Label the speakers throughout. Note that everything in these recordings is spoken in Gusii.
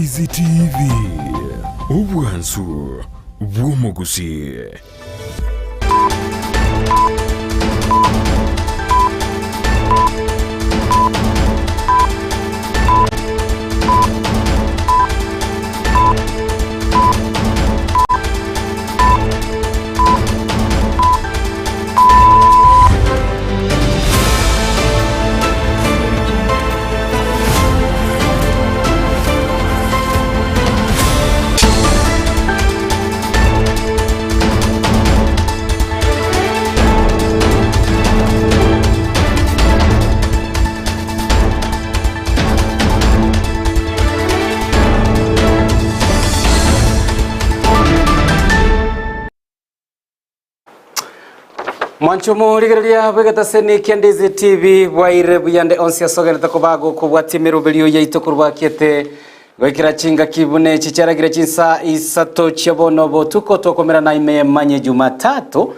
Speaker 1: Ndizi TV, obwansu bw'omogusii.
Speaker 2: Mwancho omorigereria bw'egetaseni kia Ndizi TV bwaire buyande onsi ase ogenderete koba gokobwatia emeroberio yaito korwa akiete goikera chingaki buna echi chiaragire chinsa isato chia bono botuko tokomerana ime manye Jumatatu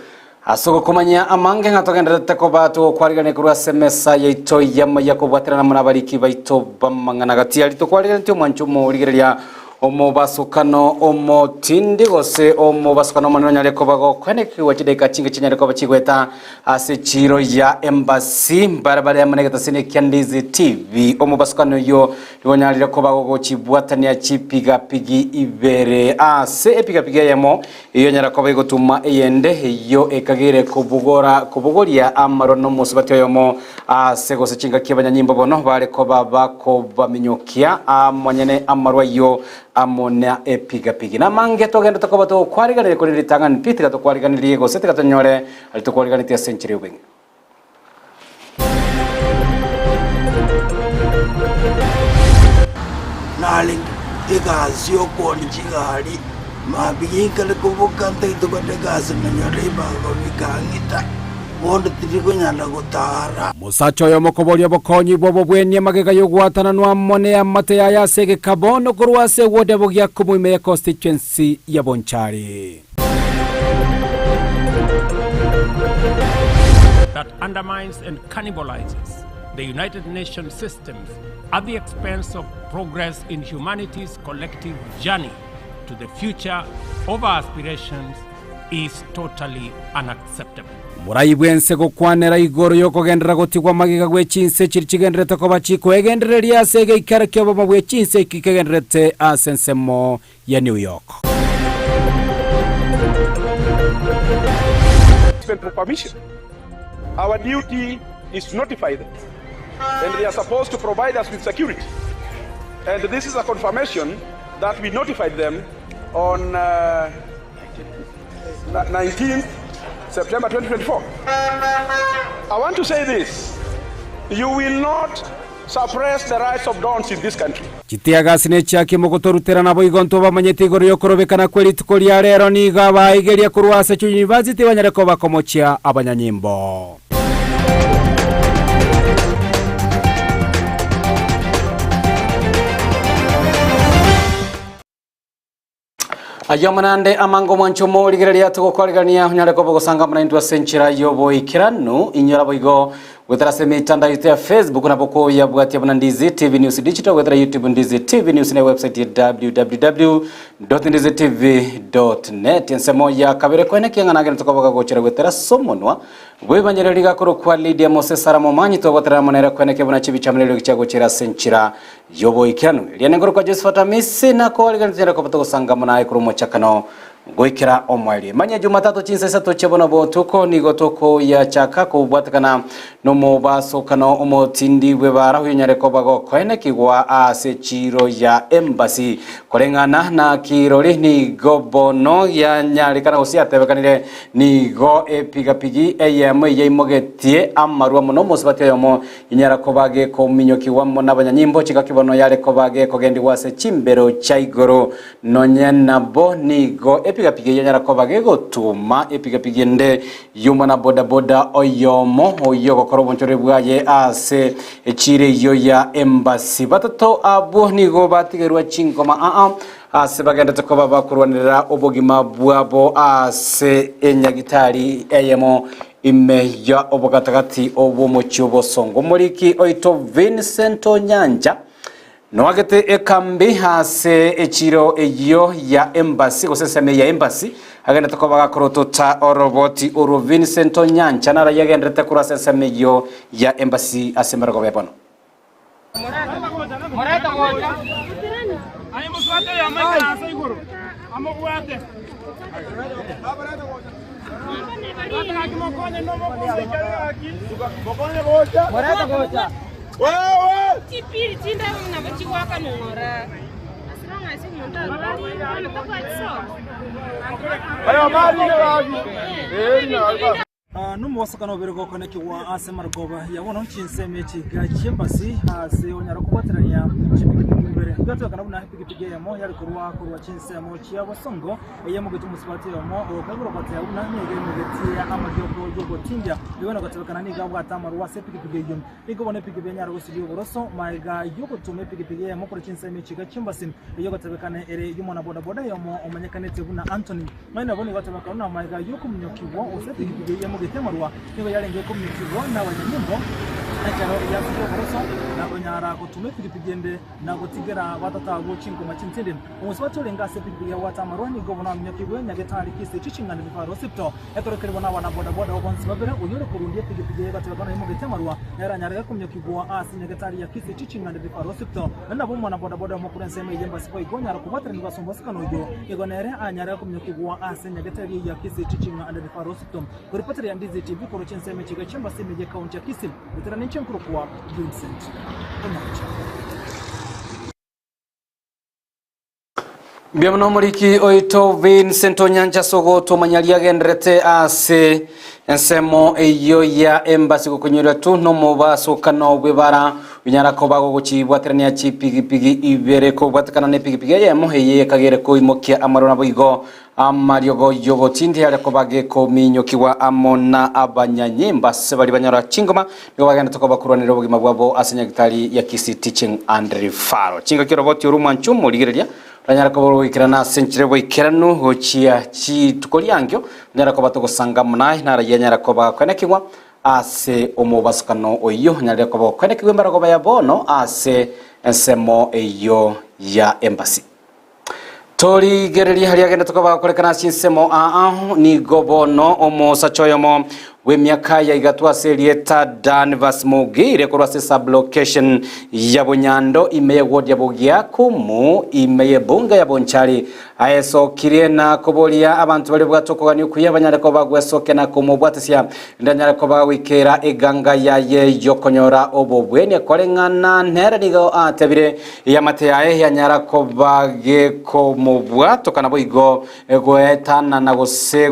Speaker 2: ase ogokomanya amange ng'a togendererete koba togokwarigania korwa ase emesa yaito y'amaya kobwaterana amo nabariki baito b'amang'ana gati aria tokwariganetie omwancho omorigereria Omobasokano omotindi gose omobasokano omonene onyare koba gokwenekigwa chidaeka chinke chinyare koba chigoeta ase chiiro ya embassy mbarabare amo negetasini kia Ndizi TV. Omobasokano oyio nigo onyarire koba gogochibwatania chipigapigi ibere ase epigapigi eyemo eyio onyara koba egotuma eyende eyio ekagere kobogora kobogoria amarwa nomosubati oyomo Ase gose chingaki abanyanyimbo bono bare koba bakobaminyokia amonyene amarwa ayio amo na epigapigi. Namange togenderete koba tokwariganirie korende ritang'ani pi tiga tokwariganirie gose tiga tonyore aria tokwariganetie ase enchera y'obweng'e.
Speaker 3: Narenge egasi y'okoonia chigari, mambia ginkare koboka ntagete kogenda egasi nanyora ribaga bikang'ita. Bono tiri konyara gotaara.
Speaker 2: Omosacha oyomo koboria obokonyi bw'obobwenia magega y'ogwatananwa amo neamate yaye ase egekabo nokorwa ase eward ya Bogiakumu ime ya constituency ya Bonchari.
Speaker 4: that undermines and cannibalizes the United Nations systems at the expense of progress in humanity's collective journey to the future of our aspirations is totally unacceptable.
Speaker 2: Omorai bw'ense gokwanera igoro y'okogenderera gotigwa magega gwe chinse chiria chigendererete koba chikoegendereria ase egeikaro ki'obomo bwe chinse eki kegendererete ase ensemo ya New York.
Speaker 5: for permission. Our duty is to notify them. And they are supposed to provide us with security. And this is a confirmation that we notified them on uh, 19th September 2024. I want to say this. You will not suppress the rights of dons in this country.
Speaker 2: Chitiagasi nechiaki mogotorutera naboigo ntobamanyete igoro y'okorobekana kwe rituko ria rero nigo abaigeria korwa ase chiuniversity banyare koba komochia abanyanyimbo. Ayio amo nande amange omwancho omorigereria togokwarigania onyare koba ogosanga amo naintwe ase enchera y'oboikeranu inyora boigo goetera ase emetandao yaito ya Facebook nabo koyabwatia buna Ndizi TV News Digital goetera YouTube Ndizi TV News na ewebsite ya www.ndizitv.net ensemo ya kabere kwene kiang'ana agende tokoboga gochera goetera ase omonwa bw'ebanyereri gakorokwa Lydia Mose Sarah Momanyi togotera amo nere kwene kebuna chibichamereri chia gochera ase enchera Y'oboikeranu. Eria nengoro kwa Josephat Amisi na koariganeti tonyare koba togosanga amo naye korwa omochakano goikera omoerio. Manya Jumatatu chinsa isato chia bono botuko nigo tokoyachaka kobwatekana nomobasokano omotindi bw'ebara oyonyare koba gokoenekigwa ase chiiro ya Embassy. Koreng'ana na kirori nigo bono yanyarekana gose yatebekanire nigo epigapigi eyemo eyaimogetie amarwa mono omosubati oyomo Inyara koba gekominyokigwa amo nabanyanyimbo, chingaki bono yare koba gekogendigwa ase chimbero chia igoro. Nonye nabo nigo epigapigi eyio enyara koba gegotuma epigapigi ende y'omwana bodaboda oyomo oyio ogokora obonchoreri bwaye ase echiira eyio ya Embassy. Batato abwo nigo batigerwa chingoma aa ase bagendete koba bakorwanerera obogima bwabo ase enyagitari eyemo Ime ya obogatagati obw'omochie obosongo, omoriki oito Vincent Onyancha Noagete ekambi ase echiro eyio ya Embassy gose ensemo ya Embassy agenderete koba gakorotota oroboti orwo Vincent Onyancha naro yagenderete korwa ase ensemo eyio ya Embassy ase emerogo ya bono.
Speaker 6: Chipiri chinde nabo chigoakanwa ng'ora, as long as omonto arwarire bono tabwati sobo.
Speaker 7: Nomobosokano obere gokonekigwa ase amarogoba ya bono chinsemo echi iga chi'embasi ase onyare kobwaterania chipigipigi ibere. Bigatwekana buna epigipigi eyemo yare korwa korwa chinsemo chia bosongo Eyemogeti omosubati oyomo ogokaigorwa goteba buna nigo emogetie amarioko y'ogotindia. Igo nogotebekana nigo abwate amarwa ase epigipigi eyio. Nigo bono epigipigi enyare gosiria oboroso magega y'ogotoma epigipigi eyemo korwa chinsemo echi iga chi'embasi. Eyio gotebekana ere y'omwanabodaboda oyomo omanyekanete buna Anthony. Nonya nabo nigo gotebekana buna magega y'okominyokigwa gose epigipigi eyio emogeti amarwa nigo yarenge kominyokigwa n'abanyanyimbo ekero yasiria oboroso na konyara gotoma epigipigi ende na gotigera batata abwo chingoma chintindi. Omosubati orenge ase epigipigi abwate amarwa nigo bono aminyokigwe nyagetari kise chiching'ana Referral Hospital. Ekero keria bono abana bodaboda abo bonsi babere, oyio ore korundia epigipigi eye egatebekana oimogete amarwa, nere anyarege kominyokigwa ase nyagetari ya Kisii chiching'ana Referral Hospital. Naende nabo omwana bodaboda omokuru ensemo eye embasi boigo onyare kobwateranigwa ase omobasikano oyio, igo nere anyare kominyokigwa ase nyagetari eye ya Kisii chiching'ana Referral Hospital. Koripotera ya Ndizi TV korwa chinsemo echi iga chi'embasi ime y'ecounty ya Kisii, goetera ninche nkorokwa Vincent Onyancha.
Speaker 2: Mbuya mono omoriki oito Vincent Onyancha ase ogotomanya riagenderete ase ensemo eyio ya embassy gokonyorwa tu nomobasokano bw'ebara onyara koba gogochibwaterania chipigipigi ibere kobwatekana na epigipigi eyemo eye ekagere koimokia amarwa naboigo Amariogo y'ogotindi aria koba gekominyokigwa amo na abanyanyimba ase baria banyora chingoma nigo bagenderete koba korwanera obogima bwabo ase nyagitari ya Kisii Teaching and Referral. Chingaki oroboti orwo mwanche omorigereria oranyare koba orogoikerana ase enchera y'oboikeranu gochia chituko riankio onyare koba togosanga amo naye narayio anyare koba koenekigwa ase omobasukano oyio onyarire koba okoenekigwa embarogoba ya bono ase ensemo eyio ya embassy. Torigereria aria agendete koba agokorekana ase chinsemo aa, nigo bono omosacha oyomo bw'emiaka ya igatwa ase erieta Danvas Mogire korwa ase sub-location ya Bunyando ime y'eward ya Bogiakumu ime y'ebunge ya Bonchari aesokirie na koboria abanto baria babwate okogania okuya banyare koba gwesokia na komobwatesia rinde anyare koba goikera eganga yaye y'okonyora obobwenia koreng'ana nere nigo atebire Eamate yaye yanyara koba gekomobwatoka naboigo goetanana gose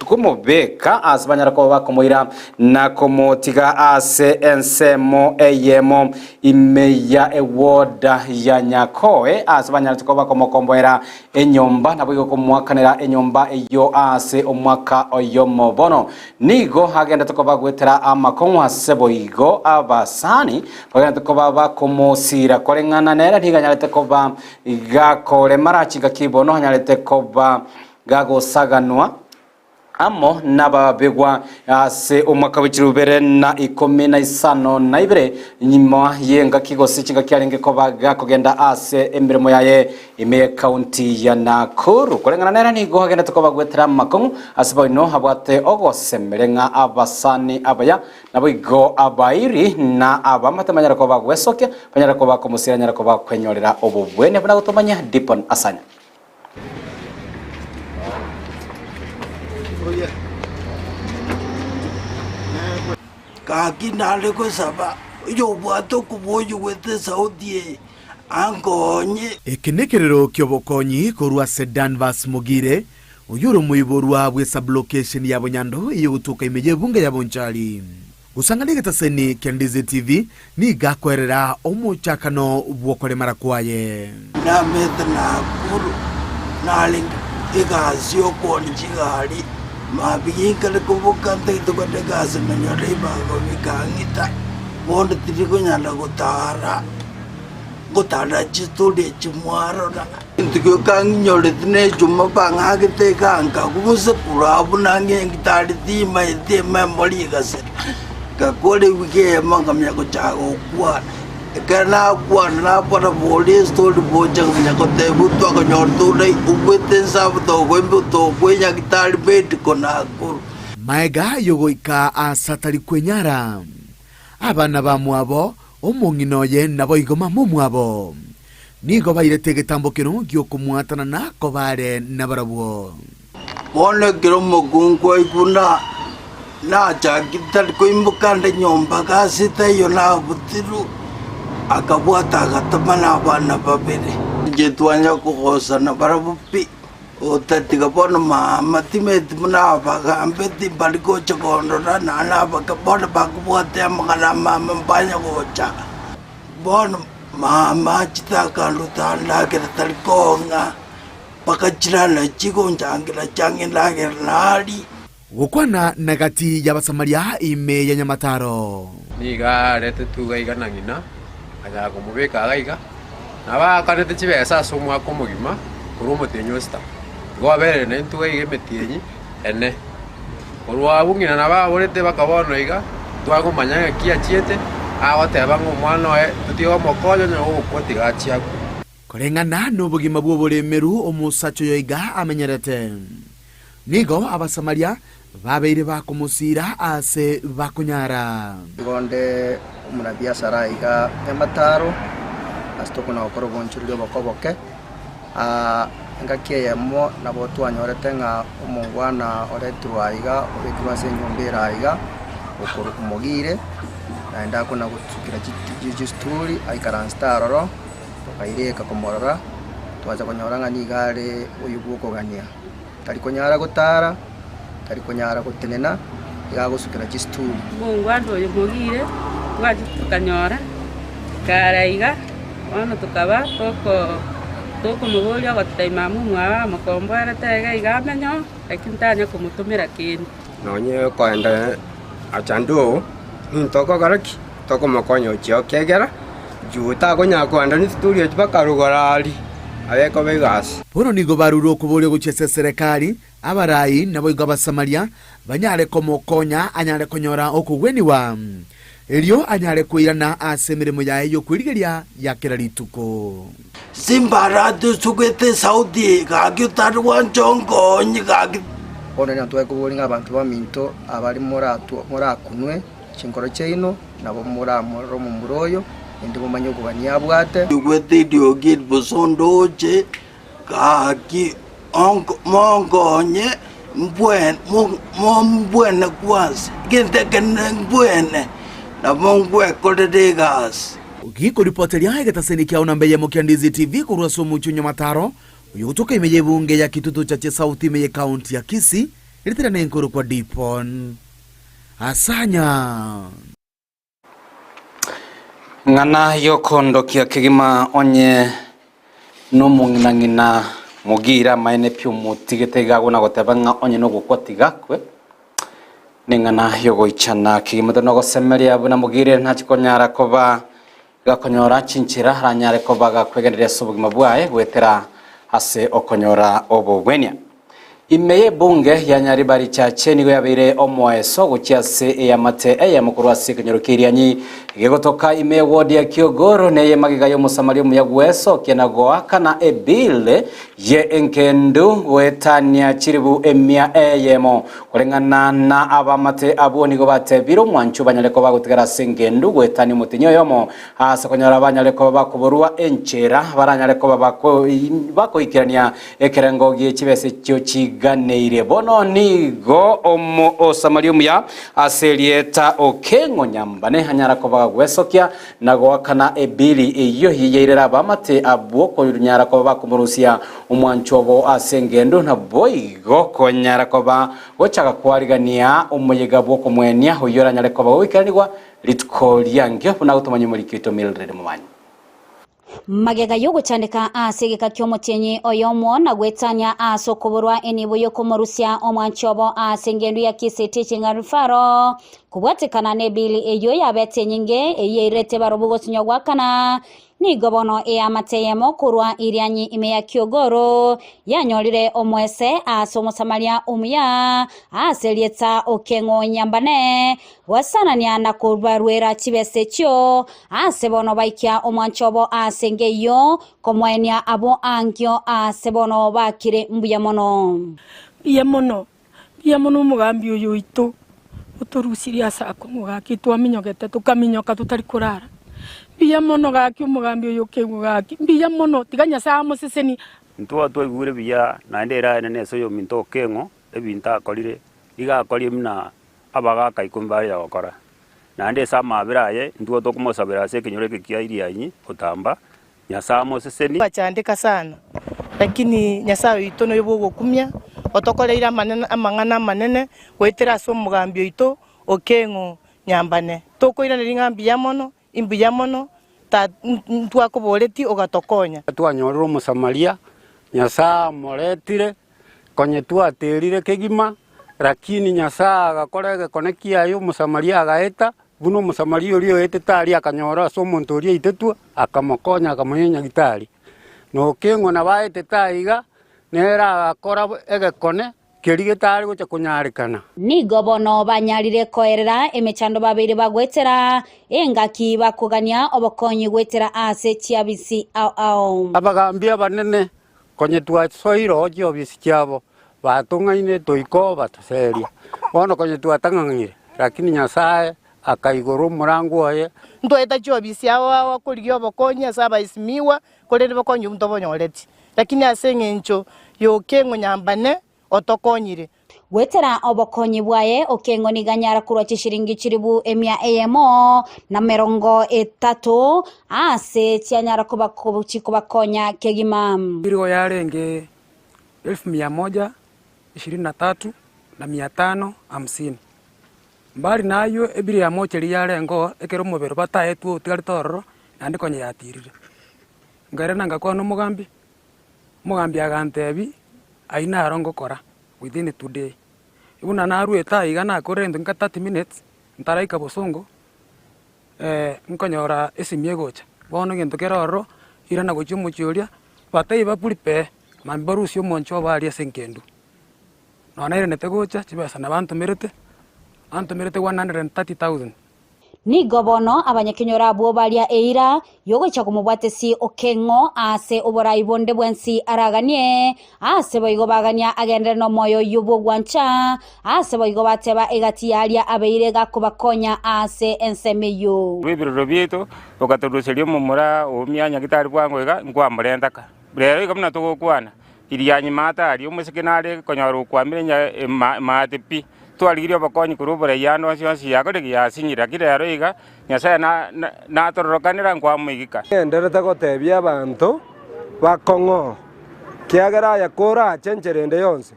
Speaker 2: komobeka ase banyara koba bakomoira na komotiga ase ensemo eyemo ime ya ewoda ya Nyakoe ase banyarete koba bakomokomboera enyomba naboigo komoakanera enyomba eyio ase omwaka oyomo. Bono Nigo agenderete koba goetera amakong'u ase boigo abasani bagenderete koba bakomosiira koreng'ana nere nigo anyarete koba gakoremara chingaki bono anyarete koba gagosaganwa amo nababegwa ase omwaka bwe chilifu bibere na ikomi na isano na ibere nyuma y'engaki gose chingaki arenge koba gakogenda ase emeremo yaye Ime y'Ekaunti ya Nakuru. Koreng'ana nere nigo agenderete koba goetera amakong'u ase boino abwate ogosemeria ng'a abasani abaya naboigo abairi na abamate banyare koba gwesokia banyare koba komosira anyare koba kwenyorera obobwenia buna gotomanya Dipon Asanya.
Speaker 3: Gaki nare gosaba oyobwate okobua oyogwete esauti eye. Ankonye.
Speaker 8: Eke nekerero ki'obokonyi korwa ase Danvas Mogire, oyio ore omoiborwa bw'esabulokesheni ya Bonyando eyegotoka ime y'ebunge ya Bonchari. Gosang'ana egetaseni kia Ndizi TV nigo akoerera omochakano bw'okoremara kwaye.
Speaker 3: Namete Nakuru, narenge egasi y'okoonia chigari, mambia ginkare koboka ntagete kogenda egasi nanyora ebango bikang'ita, bono tindi konyara gotara. Ngotara chistori echi mwarora. Egento gioka ng'inyorete nechuma bang'agete iga nkagusa korwa abwo nang'e ngitari timaeti ememori egasira. Ngakora ewiki eyemo nkamanya gochaka gokwana. Ekero nakwana nabora boria estori bocha konya gotebia twakonyora tore obwete ensabu tokoimba tokwa enyagitari medical Nakuru.
Speaker 8: Maega y'ogoika aase atari kwenyara, abana bamwabo, omong'ina oye naboigo mama omwabo, nigo bairete egetambo kero gi'okomwatanana koba are nabarabwo.
Speaker 3: Bono ekero omokungu aigwa buna nachakire tari koimoka ande nyomba gasi taiyo nabutirwe, akabwata agatoma na abana babere. Inche twanya kogosana barabwo pi, otatiga bono mama timeti buna abagambeti mbari gocha kondora naende abake bono bakobwatia amang'ana a mama mbanya gocha. Bono mama achete akanduta ndagera tari kong'a. Bagachirana chigonchangera chiang'endagera nari.
Speaker 8: Gokwana na gati y'Abasamaria ime ya Nyamataro.
Speaker 9: Nigo aretetwe iga iga na ng'ina, akanyara komobeka iga iga, nabo aakanete chibesa ase omwaka omogima korwa omotienyi o sita. Igo aberire naintwe iga iga emetienyi ene. Korwa abwo ng'ina nabo aborete baka bono iga, ntwagomanya ng'aki achiete, agoteba ng'a omwana oye totige komokonya onye ogokwa tiga achie akwe.
Speaker 8: Koreng'ana nobogima bw'oboremeru omosacha oyo iga amenyerete, nigo Abasamaria babeire bakomosiira aase bakonyara.
Speaker 10: Nigo onde omonabiasara aiga Nyamataro, ase tokona gokora obonchoreria oboke oboke. Engaki eyemo nabo twanyorete ng'a omongwana oretirwe aiga, obekirwe ase enyomba ere aiga, okorokwa Mogire, naende akona gotsukera chisituri aikaransete aroro. Tokaireka komorora, twacha konyora ng'a nigo are oyo bw'okogania. Tari konyara gotara, tari konyara gotenena, iga agosukera chisituri.
Speaker 6: Omongwana oyo mogire, twachia tokanyora kare iga, bono tokaba toko tokomoboria ogototebia mama omwabo amokomboerete iga iga amenye oo, lakini tanya komotomera kende.
Speaker 9: Nonye okoenda achande oo, nintokogora ki? Tokomokonya ochia ekiagera juu takonyara kogenda risituri echio mpaka rogoro aria, abekoba egasi.
Speaker 8: Bono nigo barure okoboria gochia ase eserekari, abarai, naboigo Abasamaria, banyare komokonya anyare konyora okogwenigwa, erio anyare koirana ase emeremo yaye y'okwerigeria ya kera rituko.
Speaker 3: Simbarati osugete esauti eye, gaki otari gwancha onkonye, gaki.
Speaker 10: Bono nigo tware ng'a abanto baminto abare morakunwe Chinkoro chiaino nabo moramorore omomura oyo, naende momanye okogania abwate.
Speaker 3: Igwete eriogi bosa ondoche, gaki monkonye mombwene kwansa, egento ekenene mbwene, nabo ngwekorera egasi.
Speaker 8: Gikoripoteria egetaseni kiao namba eyemo kia Ndizi TV korwa ase omochie o Nyamataro, oyogotoka ime y'ebunge ya Kitutu Chache South ime y'ekaunti ya Kisii, ritera nenkorokwa Dipon. Asanya.
Speaker 2: Ng'ana y'okoondokia kegima onye nomong'inang'ina mogiire amaene pi omotigete iga agwo na goteba ng'a onye nogokwa tiga akwe, neng'ana y'ogoichana kegima tari nogosemeria buna mogiire nachi konyara koba gakonyora chinchera aranyare koba gakwegendereria ase obogima bwaye goetera ase okonyora obogwenia. Ime y'ebunge ya Nyaribari Chache nigo yabeire omoeso gochia ase eamate eyemo korwa ase ekenyoro kia Irianyi gegotoka ime y'eward ya Kiogoro neye magega y'Omosamaria omuya gwesokia na goakana ebill ye engendu goetania chiribu emia eyemo. Koreng'ana na abamate abwo nigo batebire omwancho banyare koba bagotigara ase engendu goetania omotenyi oyomo ase konyora banyare koba bakoborwa enchera baranyare koba bakoikerania Ekerengo gie chibesa echio chiganeire. Bono nigo Omosamaria omuya ase erieta Okeng'o Nyambane anyara koba gagwesokia na goakana ebili eyio yairera abamate abwo konyara koba bakomorusia omwancho obo ase engendu naboigo konyara koba gochaka kwarigania omoyega bw'okomwenia oyio oranyare koba goikeranigwa rituko riangio buna gotomanya omoriki oito Mildred Momanyi.
Speaker 11: Magega y'ogochandeka ase egeka ki'omotienyi oyomo na gwetania ase okoborwa enibo y'okomorusia omwanchi obo ase engendu ya Kisii Teaching and Referral. Kobwatekana nebili eyio yabete enyinge, eyio yairete barobwo gosinywa goakana, nigo bono eamate eyemo korwa Irianyi ime ya Kiogoro yanyorire omoese ase Omosamaria omuya ase erieta Okeng'o Nyambane, goesanania na kobaruera chibesa echio, ase bono baikia omwancho obo ase enga eyio, komoenia abwo ankio ase bono bakire mbuya mono.
Speaker 12: Mbuya mono, Mbuya mono omogambi oyo oito otorusirie ase akong'u gaki twaminyogete tokaminyoka totari korara. Mbuya mono gaki omogambi oyo okegwa gaki, mbuya mono tiga Nyasae amosesenie.
Speaker 13: Intwe twaigure buya naende ere aye nese oyominto okeng'o ebinto akorire, iga akorire buna abagaaka ikomi baria gokora. Naende ase amaabera aye intwe tokomosabera ase ekenyoro eke kia Irianyi gotamba, Nyasae amosesenie.
Speaker 14: Twachandeka sana, lakini Nyasae oito noyo bw'ogokumia, otokoreire amanene amang'ana amanene goetera ase omogambi oito Okeng'o Nyambane. Tokoiraneria ng'a mbuya mono, imbuya mono, ta ntwakoboretie ogatokonya.
Speaker 15: Twanyorire Omosamaria, Nyasae amoretire, konye twaterire kegima, lakini Nyasae agakora egekone kiaye Omosamaria agaeta, buna Omosamaria oria oetete aria akanyora ase omonto oria aitetwe, akamokonya akamoyia nyagitari. Na okeng'wa nabo aetete aiga, nere agakora egekone keria getare gocha konyarekana.
Speaker 11: Nigo bono banyarire koerera emechando babeire bagoetera, engaki bakogania obokonyi goetera ase chiabisi ao ao.
Speaker 15: Abagambi abanene Konye twasoire oo chiofisi chiabo, batong'aine toika oo batoseria. Bono konye twatang'ang'ire, lakini Nyasae akaigora omorango oye.
Speaker 14: Ntwaeta chiofisi ao ao korigia obokonyi ase abaesimigwa, korende bokonyi obwo ntobonyoreti. Lakini ase eng'encho y'okeng'o nyambane otokonyire.
Speaker 11: Goetera obokonyi bwaye Okeng'o nigo anyara korwa chishiringi chilifu emia eyemo na merongo etato ase chianyara koba chikobakonya kegima.
Speaker 16: Nigo yarenge elfu mia moja ishirini na tatu na mia tano hamsini. Mbali nayio ebiri ya mocheri yarengeo ekero omobere bataetwe otigarete ororo naende konya yatirire. Nkairana ngakwana omogambi, Omogambi agantebia, Ayio naro ngokora within today. Buna naruete aiga nakorire egento nka 30 minutes, ntaraika bosongo, nkonyora esimi egocha, bono egento kere ororo, irana gochia omochie oria, batebie ba prepare, mambia barusie omonche obo aria ase enkendu. Nonya nairanete gocha, chibesa nabantomerete, bantomerete 130,000.
Speaker 11: Nigo bono abanyakenyoro abwo baria eira y'ogocha komobwatesi Okeng'o ase oborai bonde bwensi araganie, ase boigo bagania agenderere nomoyo oyio bw'ogwancha, ase boigo bateba egati y'aria abeire gakobakonya ase ensemo eyio.
Speaker 17: Bw'ebiroro biaito, ogatoruseria omomura oo mianya gitari bwango iga, nkwamorenta ka. Rero iga buna togokwana, Irianyi maate aria, omosike nare konyora okwamire nya maate pi. Twarigirie obokonyi korwa oborai ande onsi onsi yakorire ki? Yasinyire. Lakini rero iga, Nyasae natororokanera nkwamoigika.
Speaker 18: Ngenderete gotebia abanto bakong'oo, ekiagera aye korache enchera ende yonsi,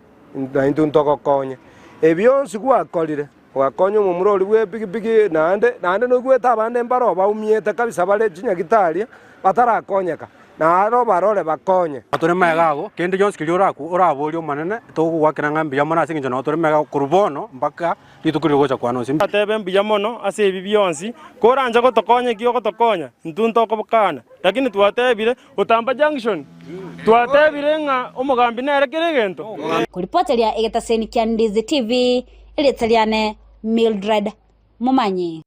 Speaker 18: naintwe ntogokonye. Ebi onsi gwakorire, gwakonya omomura oria bw'epigipigi, naende naende noigwete abande mbaro baumiete kabisa bare chinyagitari batarakonyeka, naro barore bakonye.
Speaker 9: Tore magega ago, kende gionsi keria orakwe oraborie Omonene, togogoakera ng'a mbuya mono ase engencho nabo tore magega korwa bono mpaka rituko riria ogocha kwane ase.
Speaker 19: Batebe mbuya mono ase ebi bionsi, koranche gotokonya eki ogotokonya, intwe ntokobokana. Lakini twatebire, Otamba Junction, twatebire ng'a omogambi nere kera egento.
Speaker 11: Koripoteria egetaseni kia Ndizi TV, erieta riane Mildred Momanyi.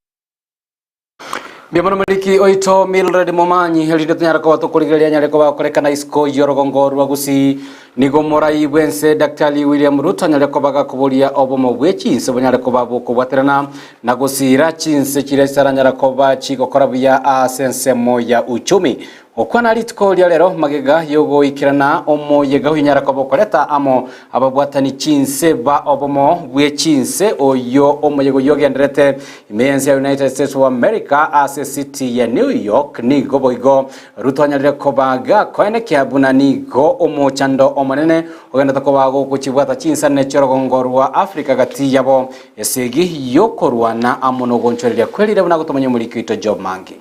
Speaker 2: Mbuya mono moriki oito Mildred Momanyi erinde tonyare koba tokorigereria anyare koba akorekana isiko y'orogongo rwa Gusii. Nigo omorai bw'ense Daktari William Ruto anyare koba gakoboria obomo bwe chinse bonyare koba bokobwaterana na gosiira chinse chiria chitaranyara koba chigokora buya ase ensemo ya uchumi. Gokwana rituko ria rero magega y'ogoikerana omoyega oyonyara koba okoreta amo ababwatani chinse ba obomo bwe chinse oyo omoyega oyio ogenderete ime y'ense ya United States of America ase city ya New York nigo boigo Ruto anyarire koba gakoenekia buna nigo omochando omonene ogenderete koba gogochibwata chinsane chi'orogongo rwa Africa gati yabo esegi y'okorwana amo nogonchoreria kwerire buna gotomanya omoriki oito Job Mangi.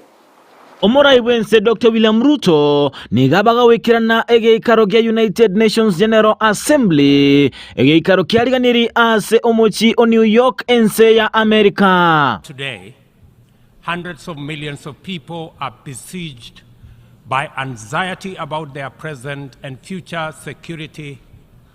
Speaker 20: Omorai bw'ense Doctor William Ruto nigo abagawekerana egeikaro gia United Nations General Assembly, egeikaro kiariganiri ase omochie o New York ense ya America.
Speaker 4: Today, hundreds of millions of people are besieged by anxiety about their present and future security,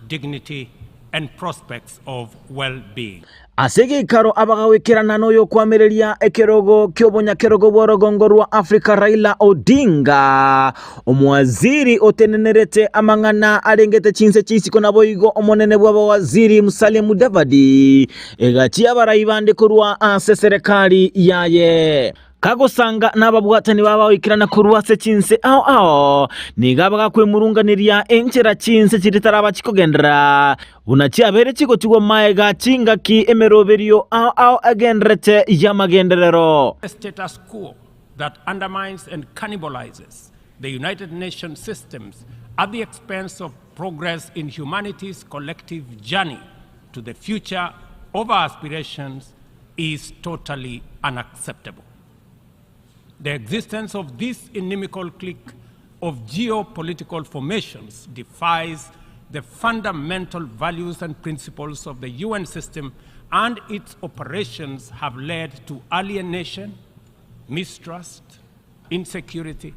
Speaker 4: dignity, and prospects of well-being.
Speaker 20: Ase egeikaro abagawekerana noyokoamereria ekerogo ki'obonyakerogo bw'orogongo rwa Afrika Raila Odinga, omowaziri otenenerete amang'ana arengete chinse chi'isiko naboigo omonene bw'abawaziri Musalia Mudavadi, egachia abarai bande korwa ase eserekari yaye. Kagosanga nababwatani b'abagoikerana korwa ase chinse ao ao, nigo abagakwemurunganeria enchera chinse chiria chikogenderera, buna chiabeire chigotigwa magega chingaki emeroberio ao ao egendererete y'amagenderero.
Speaker 4: The status quo that undermines and cannibalizes the United Nations systems at the expense of progress in humanity's collective journey to the future of our aspirations is totally unacceptable. The existence of this inimical clique of geopolitical formations defies the fundamental values and principles of the UN system, and its operations have led to alienation, mistrust, insecurity,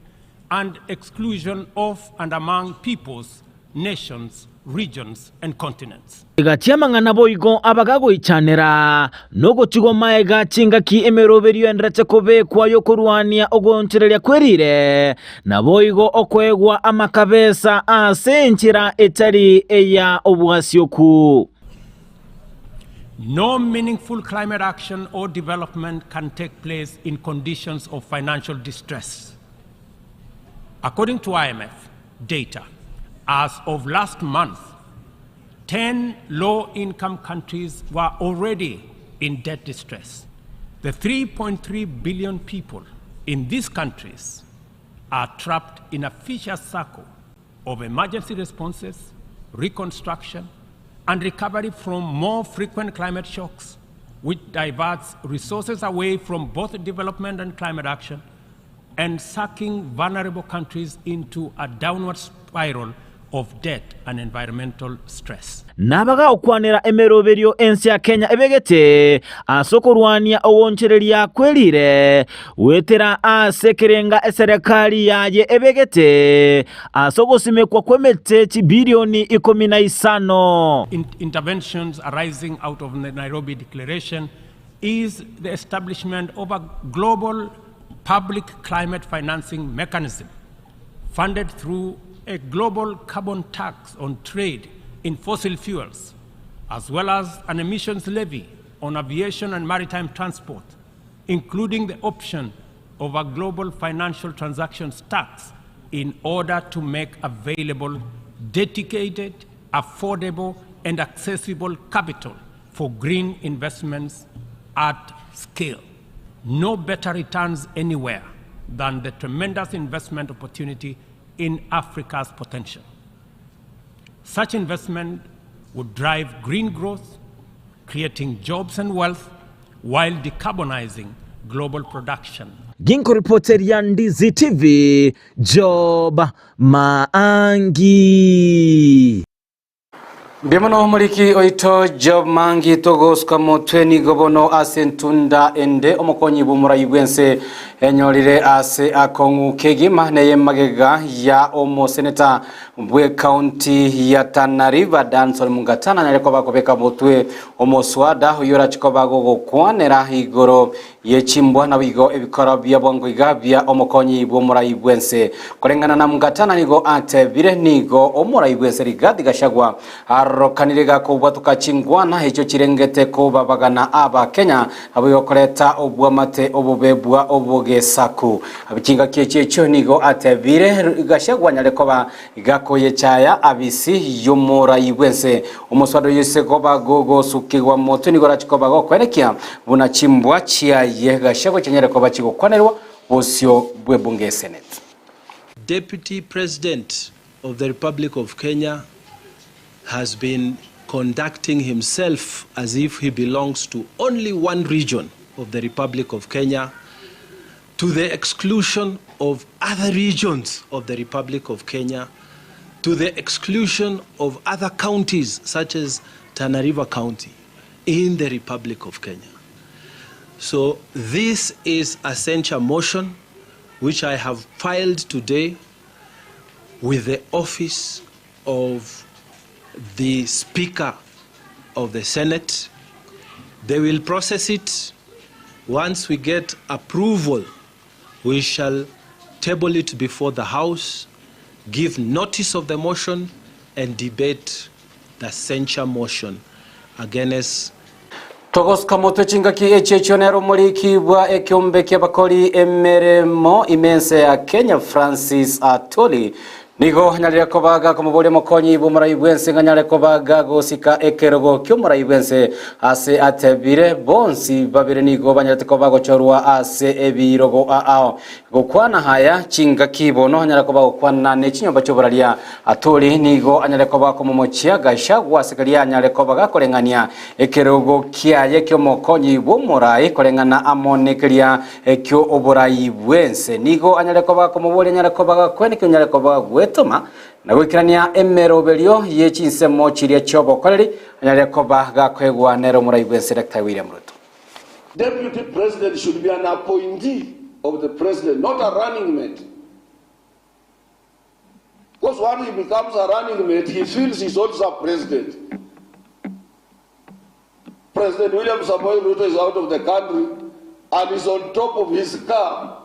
Speaker 4: and exclusion of and among peoples, nations, regions, and continents.
Speaker 20: Egati y'amang'ana boigo abagagoichanera, nogotigwa magega chingaki emeroberio enderete kobekwa y'okorwania ogoonchoreria kwerire, naboigo okoegwa amakabesa ase enchera etari eya obwasioku.
Speaker 4: No meaningful climate action or development can take place in conditions of financial distress. According to IMF data, as of last month, 10 low-income countries were already in debt distress. The 3.3 billion people in these countries are trapped in a vicious circle of emergency responses, reconstruction, and recovery from more frequent climate shocks, which diverts resources away from both development and climate action, and sucking vulnerable countries into a downward spiral of debt and environmental stress.
Speaker 20: Nabagakwanera emeroberio ense ya Kenya ebegete ase okorwania ogoonchoreria kwerire goetera ase ekerenga eserekari yaye ebegete ase ogosimekwa kw'emete chibilioni 15.
Speaker 4: Interventions arising out of the Nairobi Declaration is the establishment of a global public climate financing mechanism funded through a global carbon tax on trade in fossil fuels, as well as an emissions levy on aviation and maritime transport, including the option of a global financial transactions tax in order to make available dedicated, affordable, and accessible capital for green investments at scale. No better returns anywhere than the tremendous investment opportunity in Africa's potential. Such investment would drive green growth, creating jobs and wealth while decarbonizing global production.
Speaker 20: Ginkoripoteria Ndizi TV, Job Maangi.
Speaker 2: Mbuya mono omoriki oito Job Mangi togosuka motwe nigo bono ase entunda ende omokonyi bw'omorai bw'ense enyorire ase akong'u kegima neye magega ya omoseneta bw'ekaunti ya Tana River Danson Mungatana nare koba kobeka motwe omoswada oyio orache koba gogokwanera igoro ye chimbwa naboigo ebikoro bia bwango iga bia omokonyi bw'omorai bw'ense. Koreng'ana na Mungatana nigo atebire nigo omorai bw'ense Rigathi Gachagua arokanire gakobwatoka chingwana echio chirengete kobabagana Abakenya naboigo koreta obwamate obobe bwa obogesaku. Chingaki echio echio nigo atebire Gachagua anyare koba Gakoyechaya abisi y'omorai bw'ense, omoswada oyio ase koba gogosukigwa motwe nigo orache koba gokoenekia buna chimbwa chiaye gachia chinyare koba chigokwanerwa bosio bw'ebunge ya Senate.
Speaker 21: Deputy President of the Republic of Kenya has been conducting himself as if he belongs to only one region of the Republic of Kenya to the exclusion of other regions of the Republic of Kenya to the exclusion of other counties such as Tana River County in the Republic of Kenya. So this is a censure motion which I have filed today with the office of the Speaker of the Senate. They will process it. Once we get approval, we shall table it before the House, give notice of the motion, and debate the censure motion against
Speaker 2: Togosuka motwe chingaki echi echio nere omoriki bwa ekeombe ki'abakori emeremo ime ense ya Kenya Francis Atwoli nigo anyarire koba gakomoboria omokonyi bw'omorai bw'ense ng'a anyare koba gagosika ekerogo ki'omorai bw'ense ase atebire bonsi babere nigo banyarete koba gochorwa ase ebirogo ao Gokwana aya chingaki bono anyare koba gokwana ne chinyomba chi'oboraria. Atwoli nigo anyare koba komomochia Gachagua ase keria anyare koba gakoreng'ania ekerogo kiaye ki'omokonyi bw'omorai koreng'ana amo nekeria ki'oborai bw'ense. Nigo anyare koba komoboria anyare koba gakwenekio anyare koba gwetoma na goikerania emeroberio ye chinsemo chiria chi'obokoreri anyare koba gakoegwa nere omorai bw'ense Daktari William Ruto.
Speaker 5: Deputy President should be an appointee of the president, not a running mate. Because when he becomes a running mate, he feels he's also a president. President William Samoei Ruto is out of the country and is on top of his car.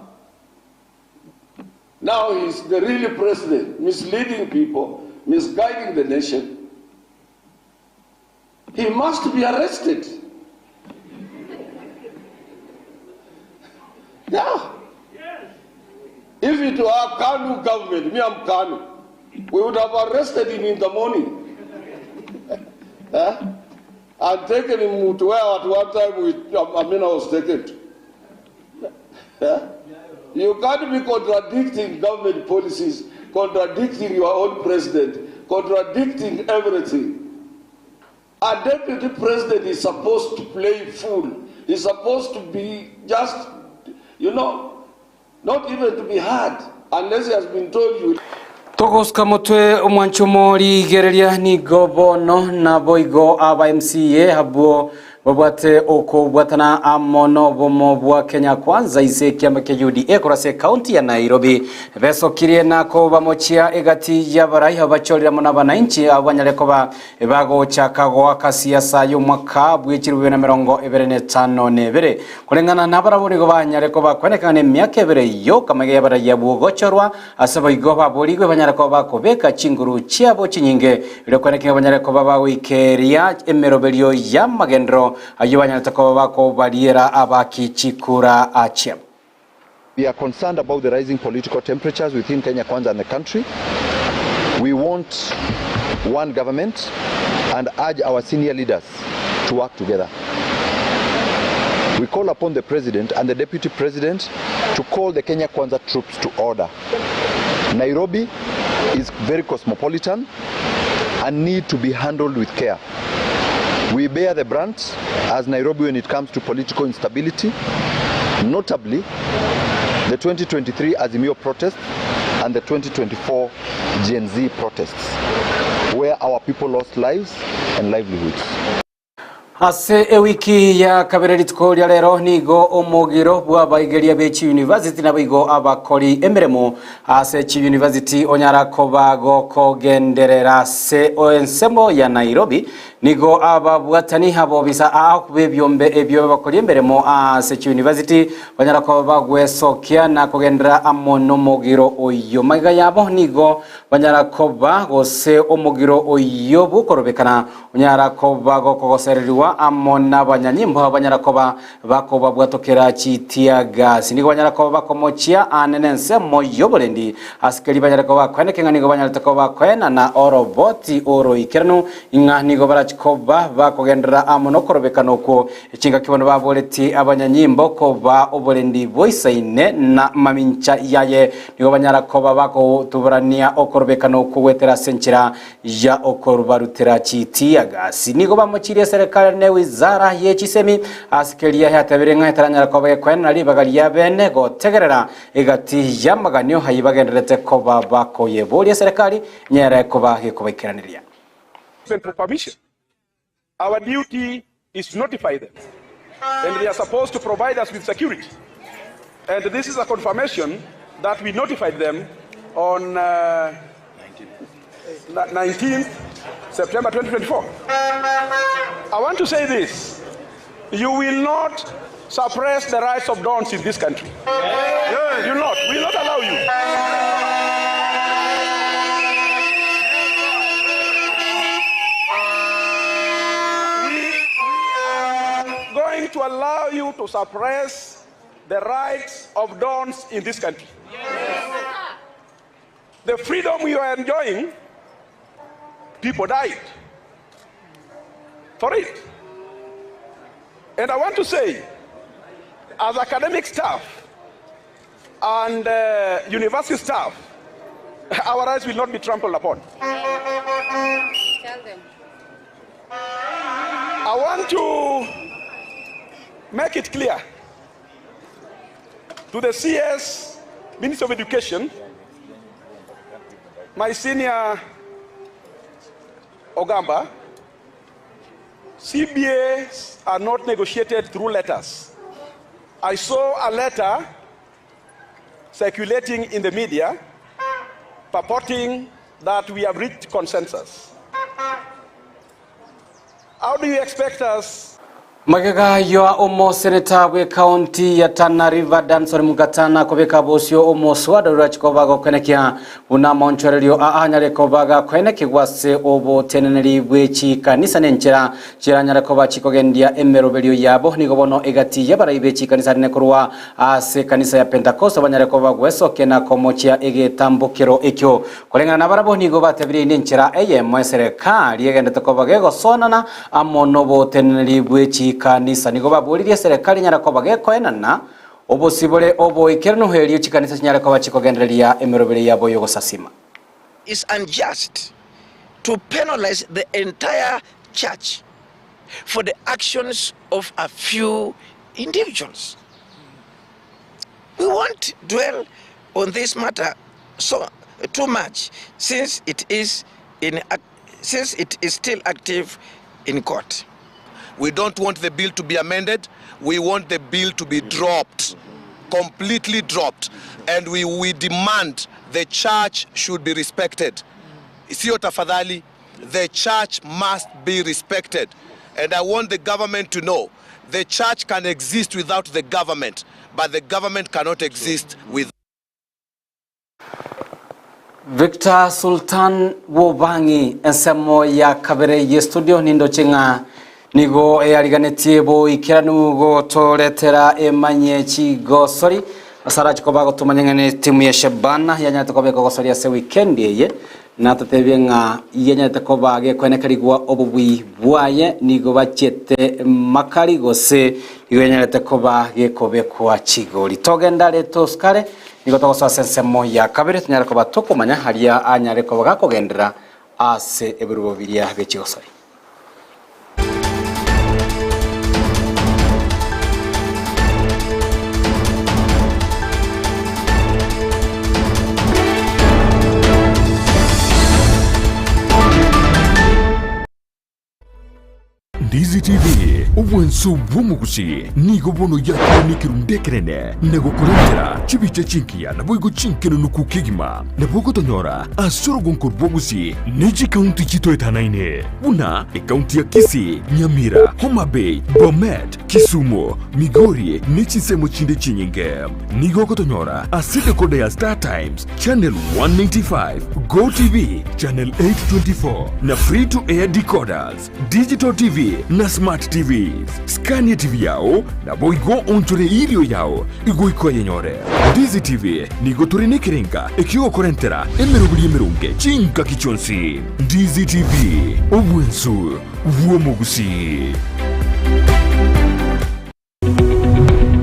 Speaker 5: Now he's the real president, misleading people, misguiding the nation. He must be arrested. Yeah. If it were a Kanu government, me I'm Kanu, we would have arrested him in the morning. eh? And taken him to where at one time we, I mean, I was taken to. Eh? You can't be contradicting government policies, contradicting your own president, contradicting everything. A deputy president is supposed to play fool. He's supposed to be just, you know, not even to be heard unless he has been told you.
Speaker 2: Togosuka motwe omwancho morigereria nigo bono naboigo aba MCA abwo Babwate okobwatana amo nobomo bwa Kenya Kwanza ise ekiama kia UDA korwa ase ekaunti ya Nairobi. Besokirie na kobamochia egati y'abarai abo bachorire amo nabananchi abo banyare koba bagochaka goaka siasa y'omwaka bwe chilifu bibere na emerongo ebere na etano na ebere. Koreng'ana nabarabwo nigo banyare koba kwenekana nemiaka ebere yoka magega y'abarai abwo gochorwa ase boigo baborigwe banyare koba bakobeka chinguru chiabo chinyinge Erio kweneki ng'a banyare koba bagoikeria emeroberio y'amagenderero ayio banyarete koba bakobariera abaki chikura chiabo.
Speaker 1: We are concerned about the rising political temperatures within Kenya Kwanza and the country. We want one government and urge our senior leaders to work together. We call upon the president and the deputy president to call the Kenya Kwanza troops to order. Nairobi is very cosmopolitan and need to be handled with care. We bear the brunt as Nairobi when it comes to political instability, notably the 2023 Azimio protests and the 2024 Gen Z protests, where our people lost lives and livelihoods.
Speaker 2: Ase ewiki ya kabere rituko ria rero nigo omogiro bw'abaigeria be chiyunivasiti naboigo abakori emeremo ase chiyunivasiti onyara koba gokogenderera ase ensemo ya Nairobi nigo ababwatani abobisa ao b'ebiombe ebio bakori emeremo ase chiyunivasiti banyara koba bagwesokia na kogenderera amo nomogiro oyo maiga yabo nigo banyara koba gose omogiro oyio bokorobekana onyara koba gokogosererigwa amo nabanyanyimbo banyara koba bakobabwatokera chitiagasi nigo banyara koba bakomochia anene ensemo y'oborendi asikeri banyara koba bakoeneka ng'a nigo banyarete koba bakoenana oroboti oroikeranu ng'a nigo barache. barachikoba bakogenderera amo nokorobekana okwo. Chingaki bono baboretie abanyanyimbo koba oborendi boisaine na mamincha yaye, nigo banyara koba bagotuborania okorobekana okwo goetera ase enchera ya okobarutera chitiagasi. Nigo bamochirie eserekari ne wizara ye chisemi ase keria yatebire ng'a etaranyara koba gekoenana ribaga ria bene gotegerera egati y'amaganio ayio bagendererete koba bakoyeboria eserekari nyere koba gekobaikeraneria.
Speaker 5: For permission. Our duty is to notify them. And they are supposed to provide us with security. And this is a confirmation that we notified them on 19th September 2024. I want to say this. You will not suppress the rights of dons in this country. You will not. We will not allow you. We are going to allow you to suppress the rights of dons in this country. The freedom you are enjoying, people died for it. And I want to say, as academic staff and university staff, our rights will not be trampled upon.
Speaker 6: Tell them.
Speaker 5: I want to make it clear to the CS, Minister of Education, my senior Ogamba, CBAs are not negotiated through letters. I saw a letter circulating in the media purporting that we have reached consensus. How do you expect us
Speaker 2: Magega yoa omoseneta bwe county ya Tana River Danson Mungatana kobeka bosio omoswada rurachikoba gokwenekia buna monchorerio aanyare kobaga kwenekigwa ase oboteneneri bwe chikanisa nenchera chiranyare koba chikogendia emeroberio yabo. Nigo bono egati yabarai be chikanisa rine korwa ase kanisa ya Pentecost banyare koba gwesokena komochia egetambokero ekio koreng'ana na barabo. Nigo batebire nenchera eyemo eserekari egendete koba gegosonana amo noboteneneri bwe chikanisa. Nigo baburirie serikali nyara koba gekoenana obosibore oboikeranu erio chikanisa chinyare koba chikogendereria emerobere yabo yogosasima.
Speaker 7: Is unjust to penalize the entire church for the actions of a few individuals. We won't dwell on this matter so too much since it is still active in court.
Speaker 22: We don't want the bill to be amended. We want the bill to be dropped, completely dropped. And we demand the church should be respected. Sio tafadhali, the church must be respected. And I want the government to know the church can exist without the government, but the government cannot exist with
Speaker 2: Victor Sultan Wobangi ensemo ya kabere ye studio nindo chinga nigo eyariganetie boikeranu gotoretera emanye chigosori asara chikoba gotumanya ng'ane timu ya Shabana yanyate koba gosoria ase weekend eye natatebie ng'a yenyete koba gekwenekerigwa obobui bwaye. Nigo bachiete makari gose nigo yenyete koba gekobekwa chigori togenda reto skare. Nigo togosoa ase ensemo ya kabere tunyare koba tokomanya haria anyare koba gakogendera ase ebirubo biria bechigosori.
Speaker 23: Ndizi TV, obwanso bw'omogusi, nigo bono yakire ekerundu ekerene na gokorentera chibicha chinkiya naboigo chinkenunuku kegima. Nabo gotonyora ase orogonko rw'ogusi ne chikaunti chitoetanaine buna ekaunti ya Kisii, Nyamira, Homa Bay, Bomet, Kisumu, Migori ne chinsemo chinde chinyinge. Nigo gotonyora ase dekoda ya Star Times channel 195, Go TV channel 824 na free to air decoders, digital TV. na Smart TVs. Skania TV yao, naboigo oonchore erio yao goika oyenyore. Ndizi TV nigo tore nekerenga ekiogokorentera emeroberi emeronge chingaki chionsi. Ndizi TV, obwensu bw'omogusii.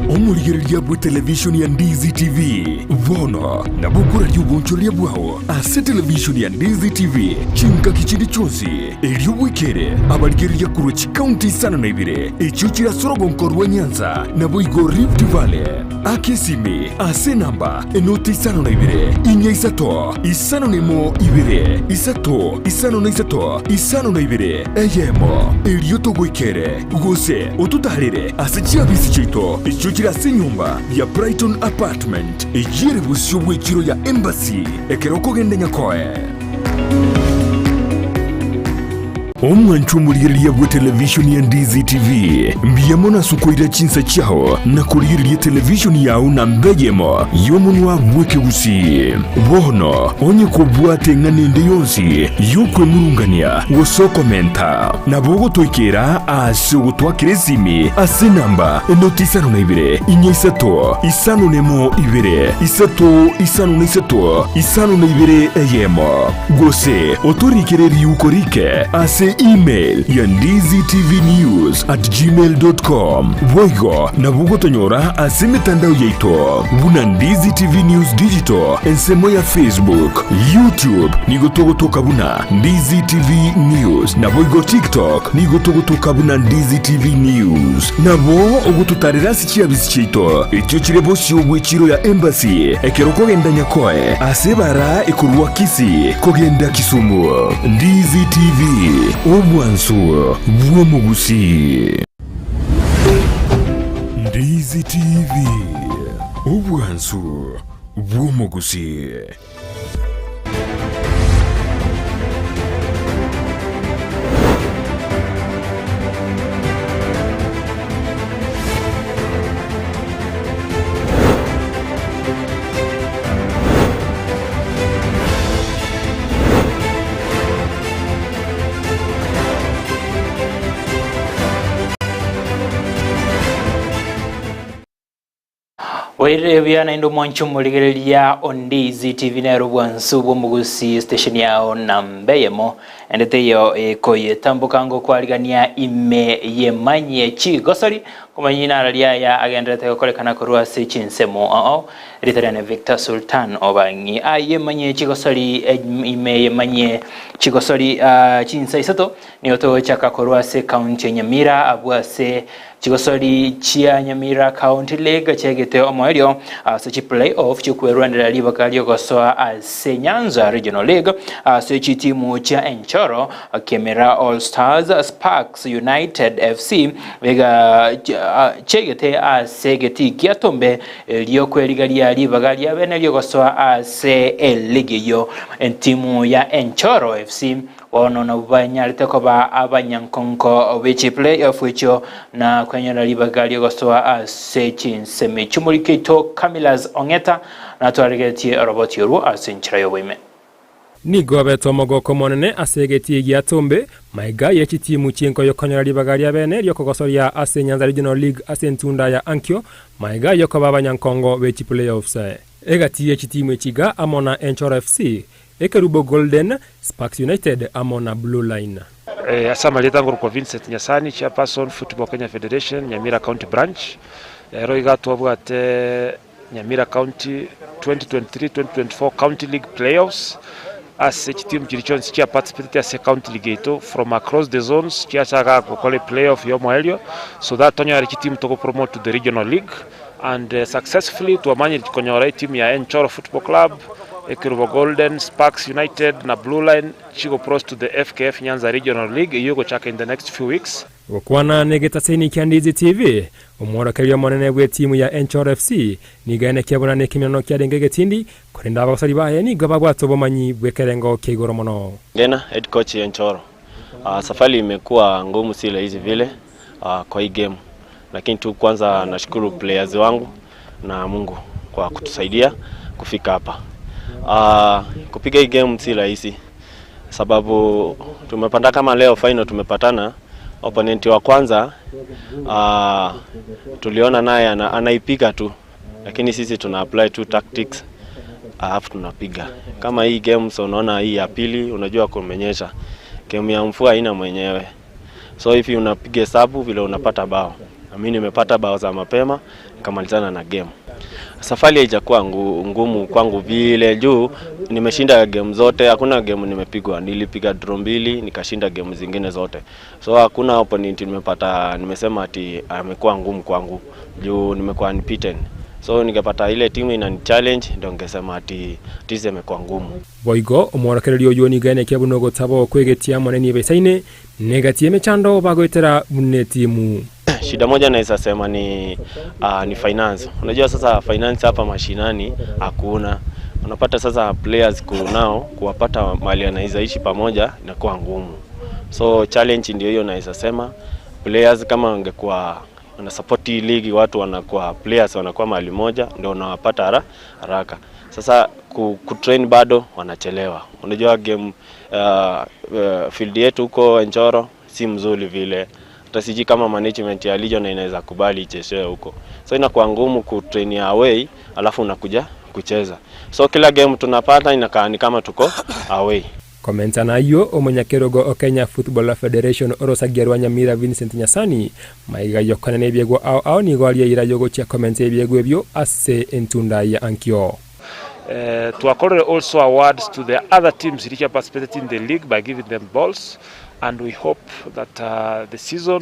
Speaker 23: Omorigereria bw'etelevishoni ya Ndizi TV bono nabo okoraria obonchoreria bwao ase televishoni ya Ndizi TV chingaki chinde chionsi, erio bwekere abarigereria korwa chikaunti isano na ibere echio chire ase orogonko rwa Nyanza naboigo Rift Valley. Aka esimi ase enamba enoti isano na ibere, inya isato, isano na emo ibere, isato, isano na isato, isano na ibere, eyemo, erio togoikere, gose ototaarere ase chiabisi chiaito echio chire ase enyomba ya Brighton Apartment, eyio ere bosio bw'echiro ya Embassy ekero okogenda Nyakoe. Omwanchwa omorigereria bw'etelevishoni ya Ndizi TV, mbuya mono ase okoira chinsa chiao na korigereria etelevishoni yao namba eyemo y'omonwa bw'ekegusii. Bono onye kobwate eng'ana ende yonsi y'okwemurungania gose okomenta, nabo ogotoikera ase ogotwakera esimi ase enamba enoti 52 4 5 1 2 3 5 3 52 1. Gose otorikere riuko rike ase email ya ndizitvnews@gmail.com. Boigo nabo ogotonyora ase emetandao yaito buna Ndizi TV News Digital ensemo ya Facebook, YouTube nigo togotoka buna Ndizi TV News naboigo TikTok nigo togotoka buna Ndizi TV News. Nabo ogototarera ase chiabisi chiaito echio chire bosio bw'echiro ya Embassy ekero okogenda Nyakoe ase ebara ekorwa Kisii kogenda Kisumu. Ndizi TV, obwansu bw'omogusii. Ndizi TV, obwansu bw'omogusii.
Speaker 3: Oirire buya naende omwanche omorigereria o Ndizi TV nero obwansu bw'omogusi station yao namba eyemo ende teiyo ekoyetamboka ngokwarigania ime yemanyie chigosori komanya inara riaya agenderete gokorekana korwa ase chinsemo oo rita riane Victor Sultan Obang'i ayemanyie chigosori ime yemanyie chigosori chinsa isato nigo togochaka korwa ase county ya Nyamira abwo ase Chigosori chia Nyamira County League chiaigete omoerio ase chi-play-off chi'okwerwenera ribaga ri'ogosoa ase Nyanza Regional League ase chitimu chia Enchoro, Kemera All Stars, Sparks United FC iga chiaigete ase egetii gia Tombe riokwerigeria ribaga ria bene ri'ogosoa ase eligi eyio. Etimu ya Enchoro FC Bono nabwo banyarete koba abanyankonko be chiplay-off echio na kwenyora ribaga ri'ogosoa ase chinsemo chi'omoriki oito Camillus Ong'eta natwaregeretie oroboti orwo ase enchera y'oboime.
Speaker 8: Nigo abete omogoko omonene ase egetii gia Tombe, maiga ye chitimu chi'enko y'okonyora ribaga ria bene ri'okogosoria ase Nyanza Regional League ase entunda ya ankio, maiga y'okoba abanyankongo be chiplay-offs. Egati ye chitimu echi iga amo na Enchoro FC, Ekerubo Golden, Sparks United amo na Blue Line.
Speaker 10: Ase amarieta ngorokwa Vincent Nyasani, Chairperson, Football Kenya Federation, Nyamira County Branch. Ero iga twabwate Nyamira County 2023-2024 County League Playoffs ase chitimu chiria chionsi chia participatete ase county league yaito from across the zones chiachaga gokora eplayoff ya omoerio so that tonyore chitimu togo promote to the regional league. And successfully twamanyire konyora etimu ya Enchoro Football Club, Ekerubo Golden, Sparks United na Blue Line chigo cross to the FKF Nyanza Regional League eyio egochaka in the next few weeks.
Speaker 8: Gokwana negetaseni kia Ndizi TV, omworokereria omonene bw'etimu ya Enchoro FC nigo aenekia buna nekeminano kiarenge egetindi, korende abagosori baye nigo babwate obomanyi bw'ekerengo kia igoro mono.
Speaker 24: Ngena, head coach Enchoro. Safari imekuwa ngumu si rahisi vile kwa hii game lakini tu kwanza nashukuru players wangu na Mungu kwa kutusaidia kufika hapa. Kupiga hii game si rahisi sababu tumepanda kama leo final tumepatana Opponent wa kwanza uh, tuliona naye ana, anaipiga tu, lakini sisi tuna apply tu tactics alafu tunapiga kama hii game. So unaona hii ya pili, unajua kumenyesha game ya mvua haina mwenyewe, so if unapiga hesabu vile unapata bao, na mimi nimepata bao za mapema nikamalizana na game. Safari haijakuwa ngu, ngumu kwangu vile juu nimeshinda game zote, hakuna game nimepigwa. Nilipiga draw mbili nikashinda game zingine zote, so hakuna opponent nimepata nimesema ati amekuwa ngumu kwangu juu nimekuwa unbeaten. So ningepata ile timu inani challenge ndio ningesema ati tizi imekuwa ngumu.
Speaker 8: Boigo omworokereria oywo nigo aenekia buna ogotaba okwegetia amo nenibo esaine negati emechando bagoetera buna etimu.
Speaker 24: Shida moja naweza sema ni, uh, ni finance. Unajua sasa finance hapa mashinani hakuna. Unapata sasa players kunao kuwapata mahali anaweza ishi pamoja inakuwa ngumu. So challenge ndio hiyo naweza sema players kama wangekuwa wana support hii ligi, watu wanakuwa players wanakuwa mahali moja ndio unawapata hara, haraka. Sasa ku, kutrain bado wanachelewa. Unajua game uh, uh, field yetu huko Njoro si mzuri vile hata sijui kama management ya Legion inaweza kubali ichezewe huko, so inakuwa ngumu kutrain away alafu unakuja kucheza, so kila game tunapata inakaa ni kama tuko away.
Speaker 8: Komenta nayio omonyakerogo o Kenya Football Federation orosagia rwa Nyamira Vincent Nyasani maiga yokonene ebiegwa ao ao nigo aria ira yogochia komenta ebiegwa ebio ase entunda ya ankio.
Speaker 10: Twakorire also awards to the other teams which have participated in the league by giving them balls and we hope that uh, the season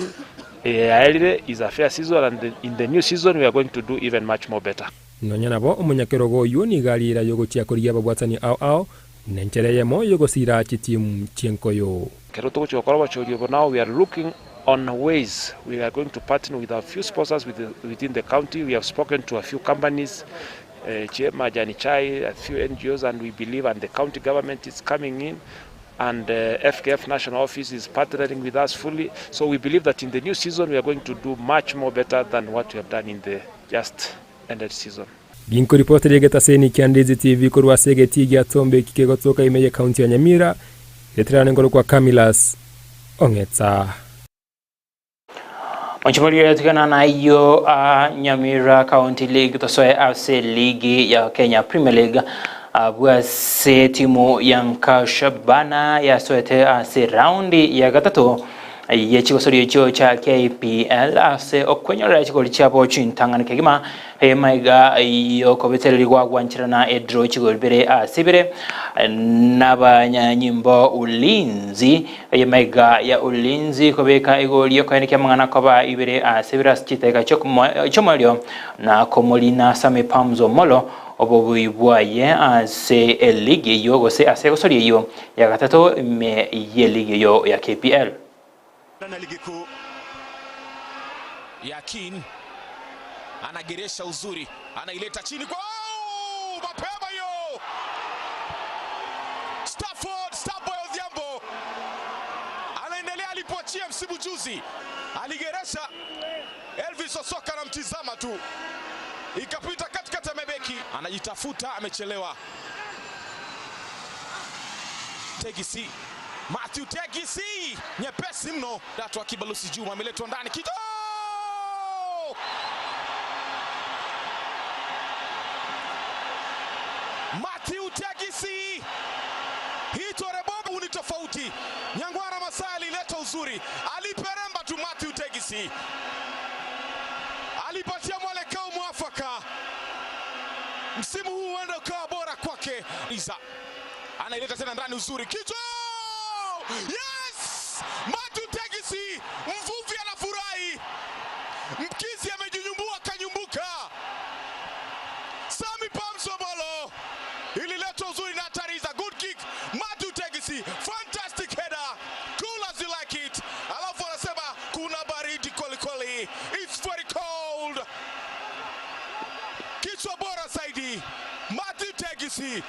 Speaker 10: yaerire is a fair season and the, in the new season we are going to do even much more better.
Speaker 8: Nonya nabo omonyakerogo oywo nigo aria ira yogochia korigia ababwatani ao ao buna enchera eyemo yogosira chitimu chienkoyo.
Speaker 10: Ekero togochia gokora obochori obo now we are looking on ways we are going to partner with a few sponsors within the county. We have spoken to a few companies, uh, Majani Chai, a few NGOs, and we believe and the county government is coming in and uh, FKF National Office is partnering with us fully. So we believe that in the new season we are going to do much more better than what we have done in the just ended season.
Speaker 8: Ginkoripoteria egetaseni kia Ndizi TV korwa ase egetii gia Tombe eki kegotoka ime ye county ya Nyamira, geterane nkorokwa Camillus Ong'etsa.
Speaker 3: Monchimorio tigana na iyo a Nyamira County League tosoe ase ligi ya Kenya Premier League abwase timu ya Nkashabana yasoete ase raundi ya gatato yechigosorio echio cha KPL ase okwenyorera chigori chiabo chintang'ani kegima emaiga yokobetererigwa gwancherana edraw chigori bere ase ibere n'abanyanyimbo ulinzi emaiga ya ulinzi kobeka igori yokoenekia amang'ana koba ibere ase ibere ase chiteka chiomoerio na komorina Sami Pamzo Molo obobui bwaye ase eligi eyo gose ase egosoria eyo ya gatato ime ye ligi eyo ya KPL.
Speaker 12: Na ligi kuu Yakin anageresha uzuri, anaileta chini kwa oh, mapema hiyo. Stafford Starboy Odhiambo anaendelea alipoachia msimu juzi, aligeresha. Elvis Osoka anamtizama tu, ikapita katikati ya mabeki, anajitafuta, amechelewa. Tegisi Matthew Tegisi nyepesi mno, Datu Akiba Lucy Juma ameletwa ndani kido Matthew Tegisi hii ni tofauti. Nyangwara Masai alileta uzuri, aliperemba tu Matthew Tegisi alipatia mwelekeo mwafaka. Msimu huu huenda ukawa bora kwake. Iza anaileta tena ndani, uzuri kichwa, yes! Matthew Tegisi, mvuvi anafurahi, mkizi amejinyumbua kanyumbuka. Sami Pamsomolo ililetwa uzuri na Tariza, good kick Matthew Tegisi, fantastic header, cool as you like it. Alafu anasema kuna baridi kwelikweli, it's very cold. Kichwa bora zaidi Matthew Tegisi.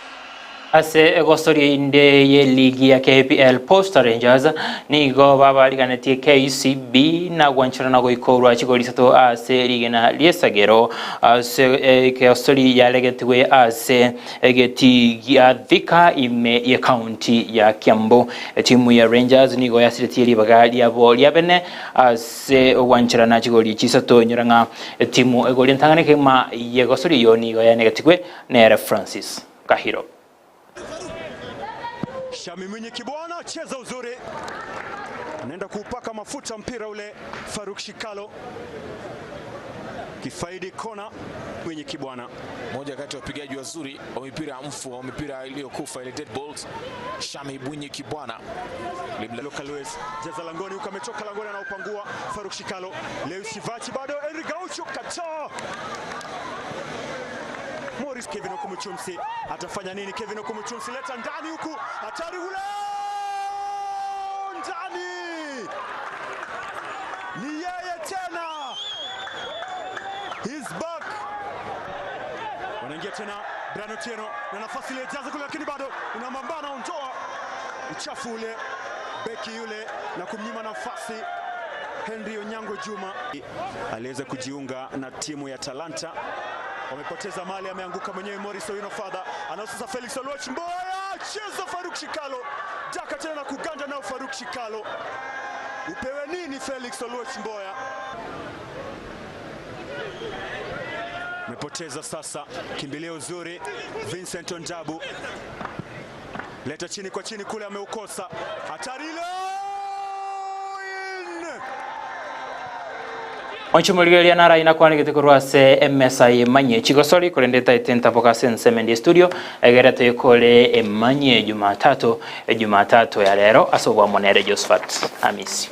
Speaker 3: Ase egosoria inde y'eligi ya KPL, Posta Rangers nigo babariganetie KCB na gwancherana goika orwa chigori isato ase rigena ri'esagero ase egosori yaregetigwe ase egetii gia Thika ime y'ekaunti ya Kiambu. Etimu ya Rangers nigo yasiretie ribaga riabo riabene ase ogwancherana chigori chisato inyora ng'a etimu egori entang'ani kegima y'egosori eyio nigo yanegetigwe nere Francis Kahiro.
Speaker 13: Shami Mwinyi Kibwana cheza uzuri, anaenda kuupaka mafuta mpira ule. Faruk Shikalo kifaidi kona. Mwinyi Kibwana
Speaker 14: Moja kati ya wapigaji wazuri wa mipira ya mfu au mipira iliyokufa ile dead balls, Shami Mwinyi Kibwana.
Speaker 13: Luis jaza langoni huko, ametoka langoni, anaupangua Faruk Shikalo. Lewis Shivachi bado, Henry Gaucho kataa. Morris Kevin Okumuchumsi atafanya nini? Kevin Okumuchumsi leta ndani huku, hatari ule ndani, ni yeye tena, he's back. Wanaingia tena Brian Otieno na nafasi ile jaza kule, lakini bado unamambana, ondoa uchafu ule beki yule na kumnyima nafasi Henry Onyango Juma aliweza kujiunga na timu ya Talanta. Wamepoteza mali, ameanguka mwenyewe Morris Owino Father. Anao sasa Felix Oluoch Mboya, cheza Faruk Shikalo, daka tena na kuganda nao Faruk Shikalo. Upewe nini Felix Oluoch Mboya? Amepoteza sasa, kimbilio zuri Vincent Onjabu, leta chini kwa chini kule, ameukosa hatari ile
Speaker 3: Onchimorigereria nara inakwanigete korwa ase emesa emanye chigosori korende etaete ntaboka ase ensemo endi studio egere toikore emanye Jumatatu Jumatatu ya rero ase obwamo nere Josephat Amisi.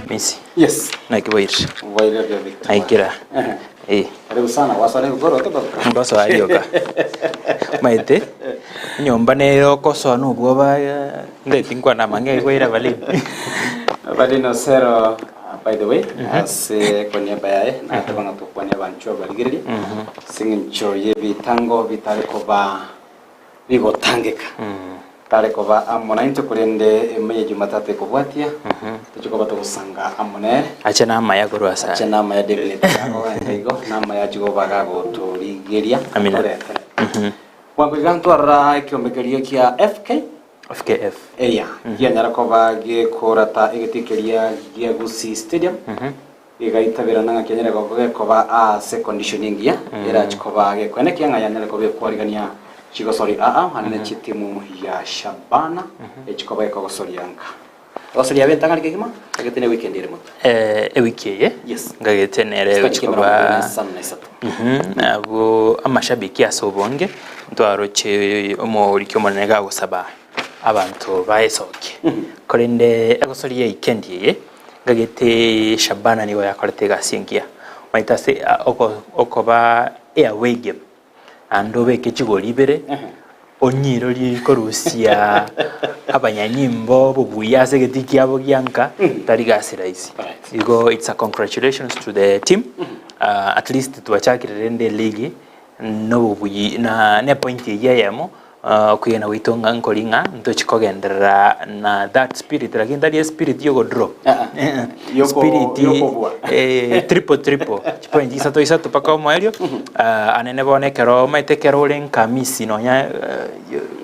Speaker 3: Misi.
Speaker 2: Yes.
Speaker 3: Naki boire.
Speaker 2: Boire bya Victor.
Speaker 3: Naikira. Eh.
Speaker 2: Karibu sana. Wasore goro to
Speaker 3: Mboso arioka. Maite. Nyomba nero kosoa nubwo ba ndeti nkwana mange koira bali.
Speaker 2: Balino Sero by the way ase kwa niaba yaye na tabanga to kwa niaba ncho baligereria sing'incho yebitango bitari koba bigotangeka tari koba amo naintwe korende emeye jumatatu ekobwatia tochikoba togosanga amo nere
Speaker 3: Ache na amaya korwa asa.
Speaker 2: ache na amaya David agoenda igo na amaya chigobaga gotorigeria
Speaker 3: Amina.
Speaker 2: koretera bwango ntwarora ekiomekerio kia FK
Speaker 3: FKF
Speaker 2: eya gianyara koba gikorata egetikeria gia Gusii Stadium gigaitabira nang'a kianyare gekoba ase condition engiya erachikoba gekwene kiang'a yanyare koba ekwarigania chigosori aa anene chitimu ya Shabana echikoba ekogosoria nka gosoria bentang'ani kegima agetene weekend ere moto
Speaker 3: Eh ewiki eye.
Speaker 2: Yes.
Speaker 3: Ngagete nere
Speaker 2: Chitariki
Speaker 3: chikoba
Speaker 2: emerongo ene na isano na isato
Speaker 3: Abo amashabiki ase obonge ntwaroche omoriki omonene gagosaba abanto baesokie korende egosoria weekend eye ngagete Shabana nigo yakorete egasi engiya maete ase okoba away game naende obeke chigori ibere onyirorie korusia abanyanyimbo obobuya ase egeti kiabo gianka tari gasi rahisi igo it's a congratulations to the team at least twachakire rende eligi na obobuyi na ne point eywo eyemo Okwegena gwaito ng'a nkori ng'a ntochi kogenderera na that spirit lakini tari espirit ya ogodraw spirit eh, triple triple chipoint isato isato mpaka omoerio anene bono ekero omanyete ekero ore nkamisi nonya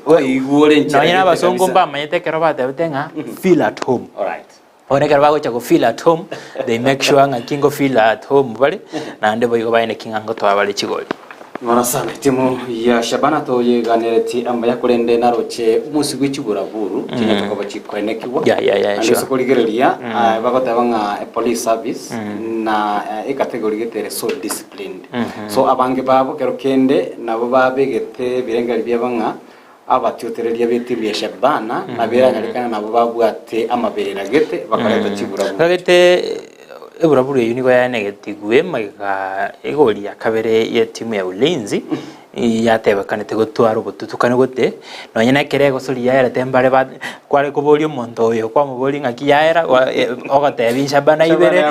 Speaker 3: nonya na abasongo mbamanyete ekero batebete ng'a feel at home. Bono ekero bagocha go feel at home, they make sure ng'a ki ngo feel at home bare, naende boigo baene ki ng'a ngotoa bare chigori.
Speaker 2: Bono sana etimu ya Shabana toyeganereti amaya korende naroche omosi bwe chiburaburu chinyete koba chikoenekigwa
Speaker 3: Yeah, yeah, yeah,
Speaker 2: naende
Speaker 3: sure.
Speaker 2: ase korigereria ah, bagoteba ng'a eh, police service na eh, ecategory gete ere so disciplined so abange babo kero kende nabo babegete ebirengeri biabo ng'a Abatiotereria b'etimu ya Shabana na beranyarekana nabo babwate amaberera gete bakareta chiburaburu.
Speaker 3: Gagete eburaburu eyio nigo yaenegetigwe magega egori ya kabere y'etimu ya Ulinzi yatebekanete gotwara obotutukanu gote nonya na ekero egosori yaerete mbare ba kware koboria omonto oyo kwamoboria ng'aki yaera ogotebi Shabana ibere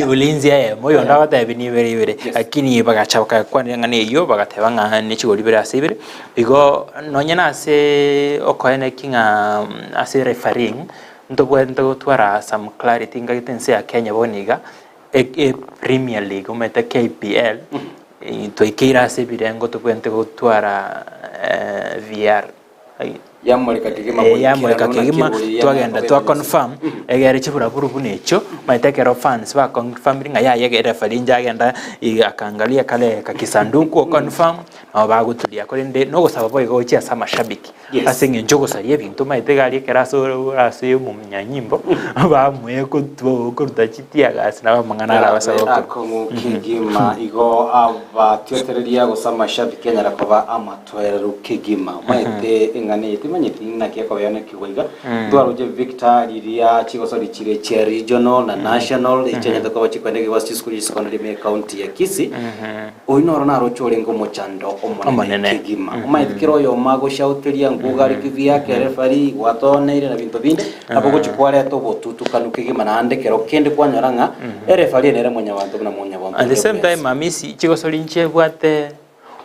Speaker 3: Ulinzi eyemo oyonde agotebi nibere ibere lakini bagacha bakakwanera eng'ana eyio bagateba ng'a ne chigori ibere ase ibere. Igo nonye nase okoeneki ng'a ase refereeing, ntobwenerete gotwara some clarity ngagete ense ya Kenya bono iga, e Premier League omanyete KPL, twaikeire ase ebirengo tobwenerete gotwara VR.
Speaker 2: Yamoreka kegima
Speaker 3: Eh,
Speaker 2: goikera
Speaker 3: yamoreka
Speaker 2: nona
Speaker 3: kegima
Speaker 2: kebori
Speaker 3: twagenda
Speaker 2: yanyara
Speaker 3: twa
Speaker 2: koba
Speaker 3: confirm egere chiburaburu buna echio omanyete ekero fans ba confirmire ng'a yaya referee inche agenda iga akaangalia kare kakisanduku o confirm nabo bagoturia korende nogosaba boigo gochia ase amashabiki
Speaker 2: Yes.
Speaker 3: ase eng'encho ogosaria ebinto omanyete iga aria ekero ase ore ase omonyanyimbo bamoe kotwa koruta chiteargas nabo amang'ana arabase gokora.
Speaker 2: Akong'u kegima igo abatiotereria gose amashabiki anyara koba amatoereru kegima omanyete eng'ana eye timanyeti naki ekoba yonekigwa iga ntwaroche Victor riria chigosori chire chia regional na national echianyarete koba chikoenekigwa ase chisukuru chia secondary ime ecounty ya Kisii Oyio noro naroche orenge omochando omonene
Speaker 3: Omonene.
Speaker 2: kegima. Omanyete kera oyomo agoshauteria nkuga rikibi ake referee gwatoneire na binto binde, nabo ogochia kwareta obotutukanu kegima naende kero kende kwanyora ng'a ereferee nere mwanyabanto buna mwanyabanto
Speaker 3: At the
Speaker 2: onde
Speaker 3: same
Speaker 2: bwensi.
Speaker 3: time Hamisi, chigosori nchiebwate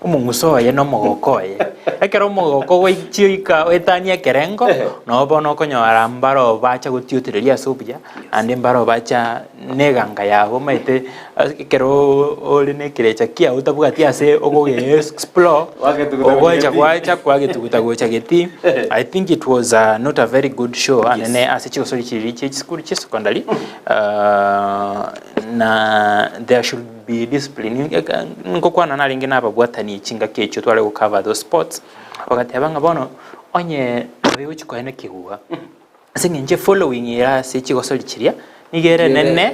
Speaker 3: omong'uso oye na omogoko oye. Ekero omogoko gochioika oetanie ekerengo, nabo bono okonyora mbaro bacha gotiotereria ase obuya, naende mbaro bacha na eganga yabo omanyete ase ekero ore na ekerecha kiago otabwati ase okoge explore, ogocha gwacha kwagetuguta gocha getii, I think it was not a very good show anene ase chigosori chiria chia chisukuru chia secondary na there should be discipline. Nkokwana narenge na ababwatani chingaki echio tware go cover those sports, bagateba ng'a bono onye nabo egochi koena ekegua. Ase eng'encho efollowing ere ase chigosori chiria nigo ere enene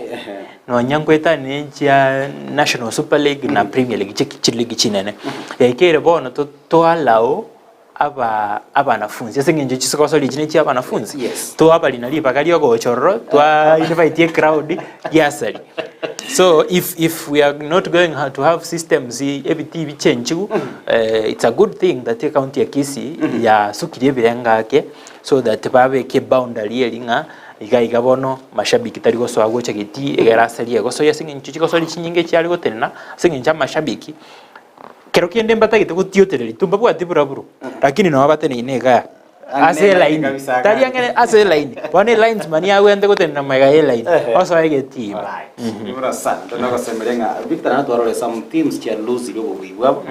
Speaker 3: nonya nkoetania chia National Super League na Premier League chi chiligi chinene. Yaikeire bono to toallow aba abanafunzi ase eng'encho chigosori echi nechia abanafunzi twabarina ribaga ria ogocha ororo twa invite ecrowd giasari. So if if we are not going to have systems ebitii bichenchiwu it's a good thing that ecounty ya Kisii yasukirie ebirengo ake. So that babeke eboundary eria ng'a iga iga bono mashabiki tari gosoa gocha getii egere asarie egosoria ase eng'encho chigosori chinyinge chiare gotenena ase eng'encho amashabiki kero kende mbatagete gotiotereria tu mbabwati buraburu lakini nabo bateneine igaa ase elaini tari ang'e ase elaini bono elinesman agwenerete gotenena magega ya elaini osoe egetii ime.
Speaker 2: Buna sana tonagosemeria ng'a Victor naende twarore some teams chia losire obobui bwabo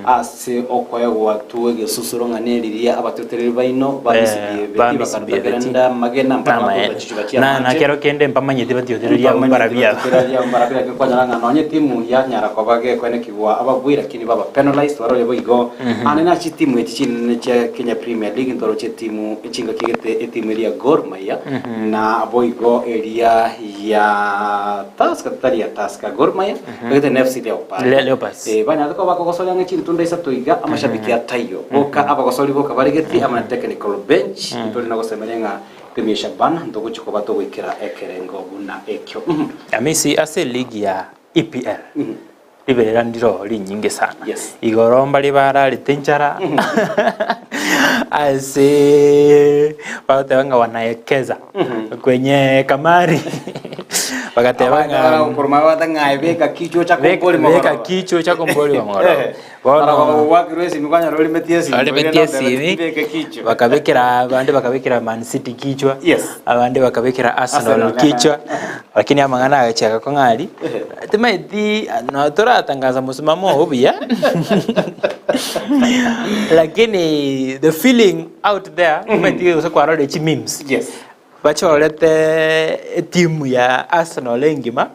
Speaker 2: ase okoegwa tu egesusuro ng'a neriria abatiotereri baino ba misbehave
Speaker 3: Ba
Speaker 2: ti
Speaker 3: misbehave
Speaker 2: bakaruta
Speaker 3: ti.
Speaker 2: kerende amagena mpaka
Speaker 3: Namaene.
Speaker 2: bakoruta chichuba chia
Speaker 3: Na na
Speaker 2: amache.
Speaker 3: kero kende mbamanyeti batiotereria abwo
Speaker 2: Mbamanyeti
Speaker 3: mbarabia aba.
Speaker 2: batiotereria abwo mbarabia lakini kwanyora ng'a nonye etimu yanyara koba gekwenekigwa ababui lakini baba penalized twarore boigo ande na chitimu echi chinene chia Kenya Premier League ntwaroche etimu chingaki gete etimu eria Gor Mahia na boigo eria ya Tusker tari ya Tusker Gor Mahia egete na FC Leopards
Speaker 3: Le- Leopards.
Speaker 2: Eh, banyarete koba bakogosoria ng'a chintunda isato iga amashabiki ataiyo boka abagosori boka baregeti amo na technical bench ntori nagosemeria ng'a timu ya Shabana ntogochi koba togoikera ekerengo buna ekio.
Speaker 3: Amisi ase eligi ya EPL riberera ndiro rinyinge sana igoro mbare bararete enchara ase bagoteba ng'a wanaekeza kwenye kamari. Bagateba ng'a
Speaker 2: Okoroma bata ng'a beka kichwa cha
Speaker 3: Beka
Speaker 2: kombori
Speaker 3: beka kichwa cha kombori mogoroba. Bono
Speaker 2: gwakirwe esimi kwanyora orimetie esimi.
Speaker 3: Orimetie esimi
Speaker 2: Beka kichwa.
Speaker 3: bakabekera abande bakabekera Man City kichwa abande bakabekera Arsenal
Speaker 2: Arsenal,
Speaker 3: kichwa lakini amang'ana agachaka kong'ari timaeti no toratangaza mosimamo oo buya lakini the feeling out there timaeti gose kwarorire chimemes Bachorete etimu ya Arsenal engima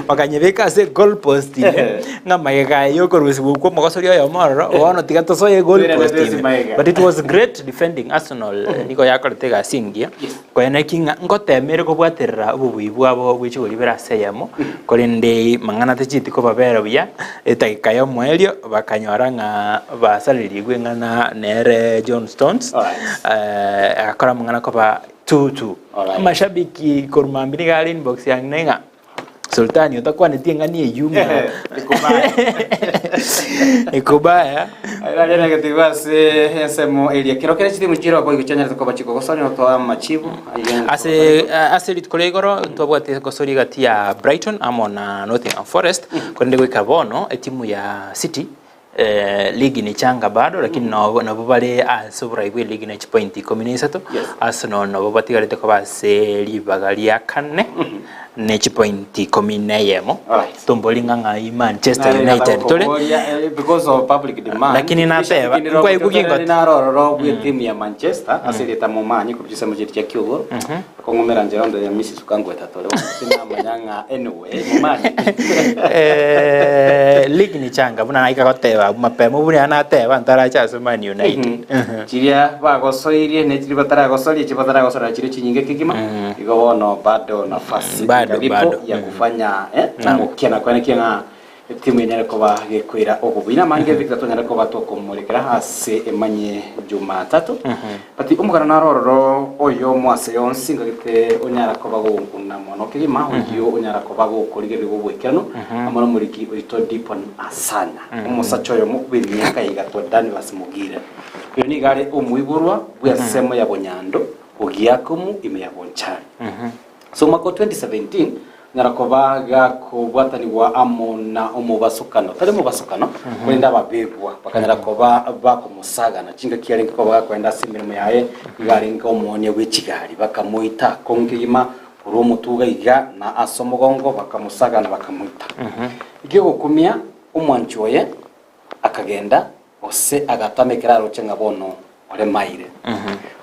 Speaker 3: bakanyebeka ase goal post ime ng'a magega aye yokorusigwa okwo omogosoria oyomo ororo bono tiga tosoe goal post ime. But it was great defending Arsenal nigo yakorete egasi engiya koyana ki ng'a ngotemere kobwaterera obobui bwabo bwe chigori bire ase eyemo korende mang'ana tacheti kobabera buya edageka ya omoerio bakanyora ng'a basarerigwe ng'a nere John Stones agakora amang'ana koba 2-2. Amashabiki korwa mambia nigo are inbox yane ng'a Sultani otakwaneti eng'ani eywo ng'a nikubaya.
Speaker 2: Aria negative ase ensemo eria kero kere chitimu chire okoigwa chianyarete koba chikogosoria otoa amachibu
Speaker 3: Ase ase rituko ria igoro ntwabwate gosoria egati ya Brighton amo na Nottingham Forest, korende goika bono etimu ya City ligi ni changa bado lakini nabo nabo bare ase oborai bwe ligi ne chipointi ikomi na isato, Arsenal nabo batigarete koba ase ribaga ria kane ne chipointi ikomi na eyemo. Tombori ng'a ng'ai Manchester United tore,
Speaker 2: because of public demand
Speaker 3: lakini nateba nkwaigwa gingote.
Speaker 2: Narororo bwe timu ya Manchester ase erieta Momanyi korwa chisemo chiria chia Kiogoro akong'umera nchera onde ya Mrs Ukangweta tore tinamanya ng'a anyway Momanyi
Speaker 3: League ni changa buna naika goteba abwo mapema buna nateba ntarache ase Man United.
Speaker 2: Chiria bagosoirie ne chiria bataragosoria chiria bataragosoria chiria chinyinge kegima igo bono bado nafasi
Speaker 3: Bado,
Speaker 2: ingalipo
Speaker 3: bado.
Speaker 2: ya kufanya omokia na koenekia ng'a etimu enyare koba gekoira obobuya. Namange Victor tonyare koba tokomorekera ase emanye Jumatatu. But omogano naro ororo oyomo ase yonsi ngagete onyara koba gogokuna mono kegima oyio onyara koba gokorigereria oboikeranu amo nomoriki oito Dipon Asanya. Omosacha oyomo bw'emiaka igatwa Danvas Mogire. Oyo nigo are omoiborwa bw'ensemo ya Bonyando, Bogiakomu, ime ya Bonchari. Ase omwaka o 2017 onyara koba gakobwatanigwa amo na omobasokano, tari omobasokano, korende ababegwa bakanyara koba bakomosagana. Chingaki arenge koba gakoenda ase emeremo yaye, nigo arenge omoonia bwe chigari, bakamoita akong'u kegima korwa omotuga iga na ase omogongo, bakamosagana bakamoita. Eki'ogokumia, omwanchi oye akagenda, gose agatama ekero aroche ng'a bono oremaire.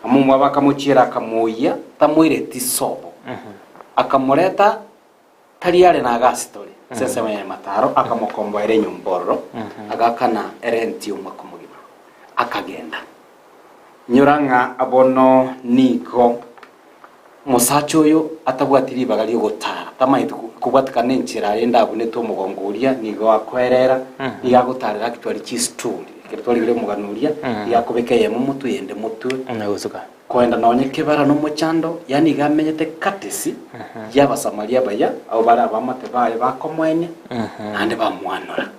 Speaker 2: Omomwabo akamochiera akamoyia, tamoireti sobo. Akamoreta tari are nagasi tore, ase ensemo ya Nyamataro, akamokomboera enyomba ororo, agaakana erenti y'omwaka omogima, akagenda. Inyora ng'a bono nigo Omosacha oyo atabwati ribaga ri'ogotaara, tamaeti kobwatekana nenchera rende abunete omogongo oria, nigo akoerera, nigo agotaarera akitware chistori. Ekero twarigire omogano oria, nigo akobeka eyemo motwe eyende motwe, koenda nonye kebara nomochando, yaani iga amenyete courtesy y'Abasamaria abaya, abwo bare abaamate baye bakomoenia, naende bamwanora.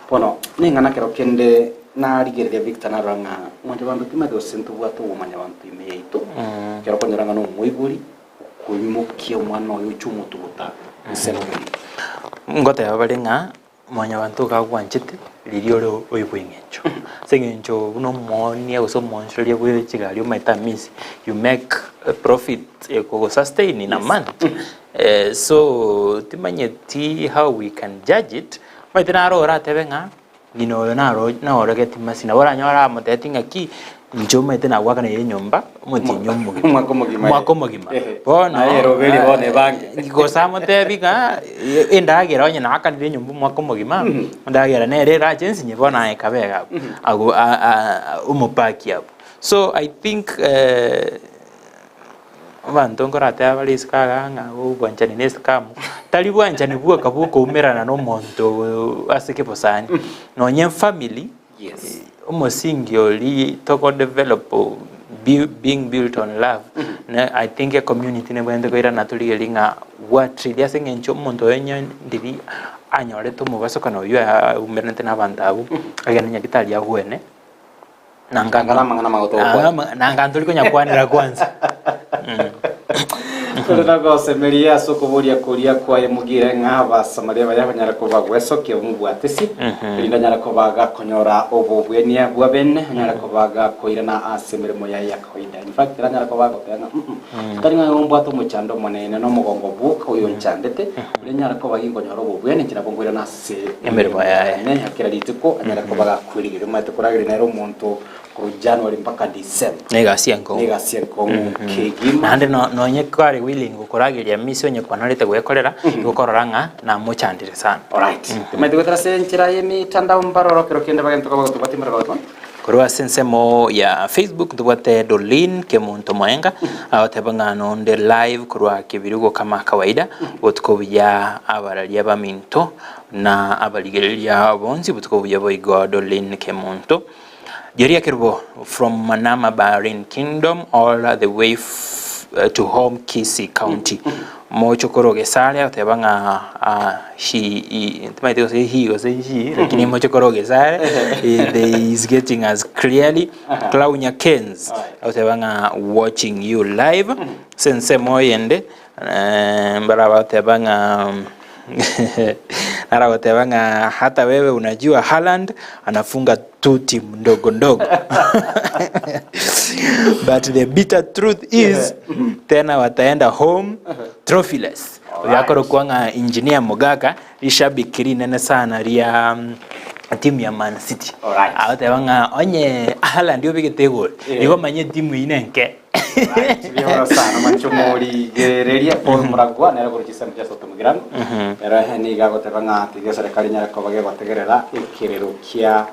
Speaker 2: Bono neng'ana kero kende narigereria Victor narora ng'a mwanyabanto timanyeti gose ntobwate obomwanyabanto ime yaito, ekero okonyora ng'a nomoibori okoimokia omwana oye oche omotuguta ensemo buna.
Speaker 3: Ngoteba bare ng'a mwanyabanto iga agwanchete riria ore oyo bwa eng'encho. Ase eng'encho buna omoonia gose omoonchoreria bwe chigari omanyete amisi, you make a profit ekogosustain in a month. So timanyeti how we can judge it, Omanyete naro oratebe ng'a ng'ina oyo naro naorogeti masi, nabo oranyore amotebetie ng'a ki, inche omanyete nagoakaneire enyomba omotienyi omogima,
Speaker 2: Omwaka omogima,
Speaker 3: omwaka omogima. Bono
Speaker 2: Naye eroberi bono ebange.
Speaker 3: gose amotebi ng'a endagera onye naakanire enyomba omwaka omogima, endagera nere erache nsinye bono aye kabe iga abwo, agwo omopaki abwo. So I think Abanto nkoratebe bare isiko igaa ng'a obwanchani ne esikamu, tari bwanchani bwoka bwokoumerana na omonto ase kebosani, nonye efamily, omosingi oria togo develop being built on love, ne I think ecommunity nebwenerete koirana torigereria ng'a what really ase eng'encho omonto oyo onye ndiri anyorete omobasokano oywo aumeranete na abanto abwo, agende nyagetari agwene.
Speaker 2: Nanga amang'ana amagoto gokwana.
Speaker 3: Nanga ntori konyakwanera kwanza.
Speaker 2: Tore nagosemeria ase okoboria koria kwaye mogire ng'a Abasamaria baria banyare koba gwesokia bamobwatesi, erinde anyare koba gakonyora obobwenia bwa bene, anyare koba gakoirana ase emeremo yaye ya kawaida. In fact, eranyare koba agoteba ng'a mm, tari ng'a nigo mbwate omochando omonene na omogongo bwoka oyo onchandete, oria nyare koba ginkonyora obobwenia, inche nabo nkoirana ase
Speaker 3: Emeremo yaye.
Speaker 2: yane ya kera rituko, anyare koba gakwerigeria. Omanyete korageria nere omonto Korwa January mpaka December.
Speaker 3: Negasi enkong'u.
Speaker 2: Negasi enkong'u kegima.
Speaker 3: Naende no- nonye kware willing gokorageria misa onye kwanarete gwekorera, igo okorora ng'a namochandire sana.
Speaker 2: Alright. Timanyete goetera ase enchera y'emitandao mbaroro kero kende bagente koba gotobwatia mbaroro gotwa.
Speaker 3: Korwa ase ensemo ya Facebook ntobwate Doreen Kemunto Moenga agoteba ng'a nonde live korwa Kibirigo kama kawaida botuko buya abararia baminto na abarigereria bonsi botuko buya boigo Doreen Kemunto. Jeria Kerubo from Manama Bahrain Kingdom all the way to home Kisii County. Mochokoro Gesare agoteba ng'a ah, she timaete gose he gose she lakini mochokoro Gesare eh, they is getting us clearly. Claunya Kens agoteba ng'a watching you live. Ase ensemo eyende eh, mbara bagoteba ng'a nara goteba ng'a hata wewe unajua Haaland anafunga tu timu ndogo ndogo but the bitter truth is tena wataenda home trophyless oyo akorokwa ng'a engineer Mogaka rishabiki rinene sana ria timu ya Man City agoteba ng'a onye Haaland obegete egoli nigo omanye etimu eyio nenke
Speaker 2: Right, sana mancho morigereria Paul Muragwa nere korwa chisemo chia Soto Mugirango ere nigo agoteba ng'a tiga eserekari nyare koba gegotegerera ekerero kia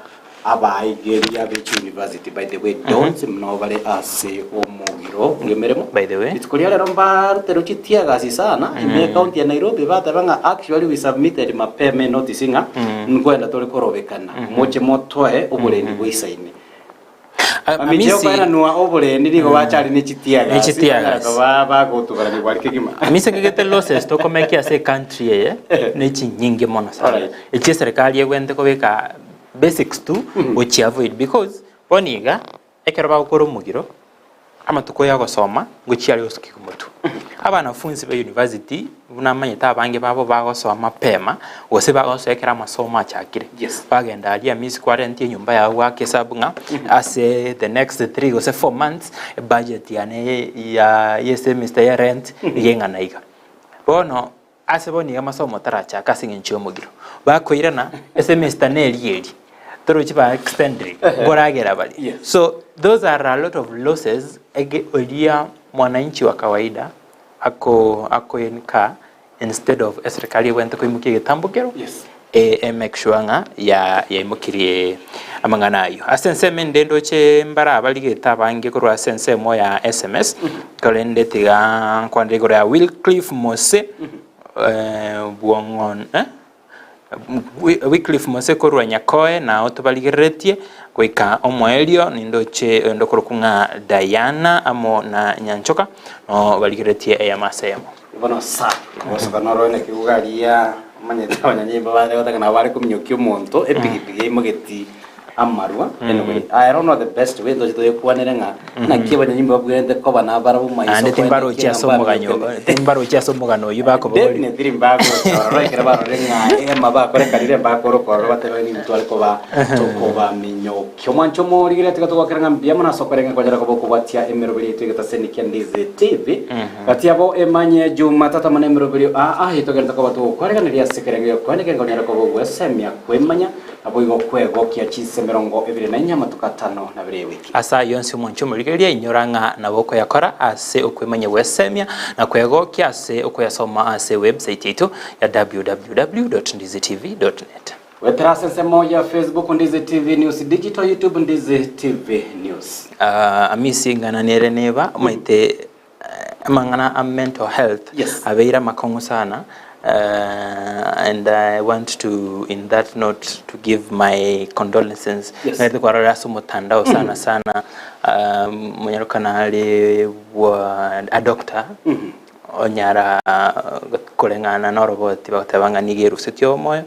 Speaker 2: abaigeria be university by the way don't mno bare ase omogiro bw'emeremo
Speaker 3: By the way.
Speaker 2: rituko ria rero mbaruterwe chitiagasi sana ime ekaunti ya Nairobi bateba ng'a actually we submitted mapema enotice ng'a nkwenda tore korobekana moche motoe oborendi bwaisaine Mamincha y'okoenanwa oborendi nigo bachare ne chitiagasi,
Speaker 3: Ne chitiagasi.
Speaker 2: banyara koba bagotubarania bwari kegima.
Speaker 3: Amisi ngegete losses tokomekia ase ecountry eye ne chinyinge mono sana.
Speaker 2: Alright.
Speaker 3: Echi eserikali egwente kobeka basics tu gochi avoid because bono iga ekero bagokora omogiro amatuko ya ogosoma ngochia are gosukia omotwe. Abanafunzi ba university buna amanyete abange babo bagosoma mapema gose bagosoa ekero amasomo achakire.
Speaker 2: Yes.
Speaker 3: Bagenda aria amisi kwarenti enyomba yago goaka esabu ng'a ase the next 3 gose 4 months ebudget yane ya ye semester ya rent iga eng'ana iga. Bono ase bono iga amasomo tarachaka ase eng'encho ya omogiro. Bakoirana esemester neri eri torochi ba extendire nkoragera bare. So those are a lot of losses ege oria mwananchi wa kawaida ako ako incur instead of eserikari ebwenerete koimokia egetambo kero e e make sure ng'a ya yaimokirie amang'ana aywo. Ase ensemo ende ndoche mbare abarigete abange korwa ase ensemo ya sms, korende tiga nkwanere igoro ya Wycliffe Mose bwong'on eh. Wycliffe Mose korwa Nyakoe nao tobarigereretie goika omoerio nindoche oyonde okorokwa ng'a Diana amo na Nyanchoka noo barigereretie eyemo ase eyemo.
Speaker 2: Bono sa, ogosoka noro naki gogaria omanyete abanyanyimbo bare gotaka nabo bare kominyokia omonto epigipigi eimogeti amarwa anyway I don't know the best way ntoche toyekwanere ng'a naki abanyanyimbo babwenerete koba nabarabwo maiso
Speaker 3: Naende timbarochi
Speaker 2: koenekia
Speaker 3: ase
Speaker 2: ng'a
Speaker 3: omoganyo
Speaker 2: mbamiokene.
Speaker 3: timbarochi ase omogano oyio bakobogoria.
Speaker 2: Definitely mbagocha ororo ekero barorire ng'a ema bakorekanire mbakoroka ororo batebe nintwe tware koba tokobaminyokia. Omwancho omorigire tiga togokera ng'a mbuya mono ase okoreng'a konyara koba okobwatia emeroberi yaito egetaseni kia Ndizi TV. Gati yabo emanye Jumatatu amo nemeroberio aa etogenete koba togokwareganeria ase ekerengo gi'okoenekera konyara koba ogwesemia kwemanya Naboigo kwegokia chinse 24 amatuko 52 ewiki.
Speaker 3: Ase ayio onsi omonche omorigereria, inyora ng'a nabo okoyakora ase okwemanyia gwesemia na kwegokia ase okoyasoma ase ewebsite yaito ya www.ndizitv.net.
Speaker 2: Goetera ase ensemo ya Facebook Ndizi TV News Digital, YouTube Ndizi TV News.
Speaker 3: Amisi ing'ana nere neba omanyete amang'ana a mental health abeire amakong'u sana and I want to in that note to give my condolences nagete kwarora ase omotandao sana sana monyaroka are bwa a doctor onyara koreng'ana na oroboti bagoteba ng'a nigo erusetie omoyo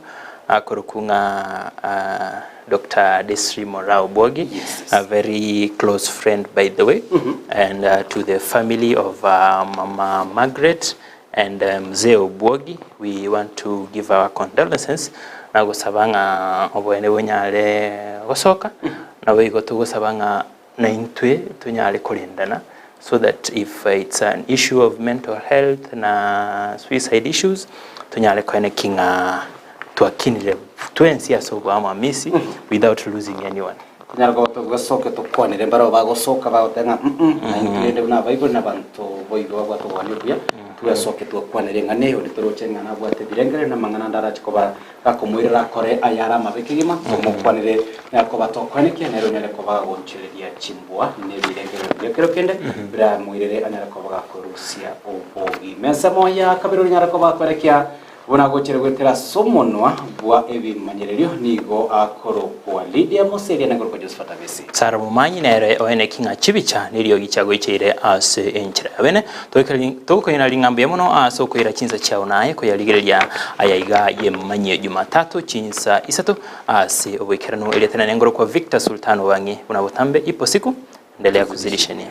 Speaker 3: akorokwa ng'a. Dr. Desri Morao Bwogi, a very close friend by the way, and to the family of Mama Margaret and Mzee Obwogi, we want to give our condolences na gosaba ng'a oboene bonyare gosoka, naboigo togosaba ng'a naintwe tonyare korendana so that if it's an issue of mental health na suicide issues tonyare koeneki ng'a twakinire twensi ase oboamamisi without losing anyone.
Speaker 2: Tonyare koba togosoka tokwanere mbarabwo bagosoka bagoteba ng'a mm naintwe rende buna abaibori na abanto boigo babwate obogani obuya, twesoke twakwanere eng'ana eye onde toroche ng'a nabwate ebirengererio na amang'ana ande arache koba Gakomoirera akore ayare amabe kegima, tomokwanere koba tokoenekia, nere onyare koba agonchoreria chimbwa nebirengererio biria kero kende biramoirere anyare koba gakorusia obogima. Ensemo ya kabere onyare koba akoenekia buna agochere goetera ase omonwa bwa ebimanyererio nigo akorokwa Lydia Museria na korokwa Josephat Amisi.
Speaker 3: Sara Momanyi nere oeneki ng'a chibicha neriogi chiagoicheire ase enchera ya bene. Togokoina ring'a mbuya mono ase okoira chinsa chiao naye koyarigereria aya iga yemanyie Jumatatu chinsa isato ase oboikeranu. Erieta nene ngorokwa Victor Sultan Obang'i buna botambe ipo siku endelea kuzidisha nia.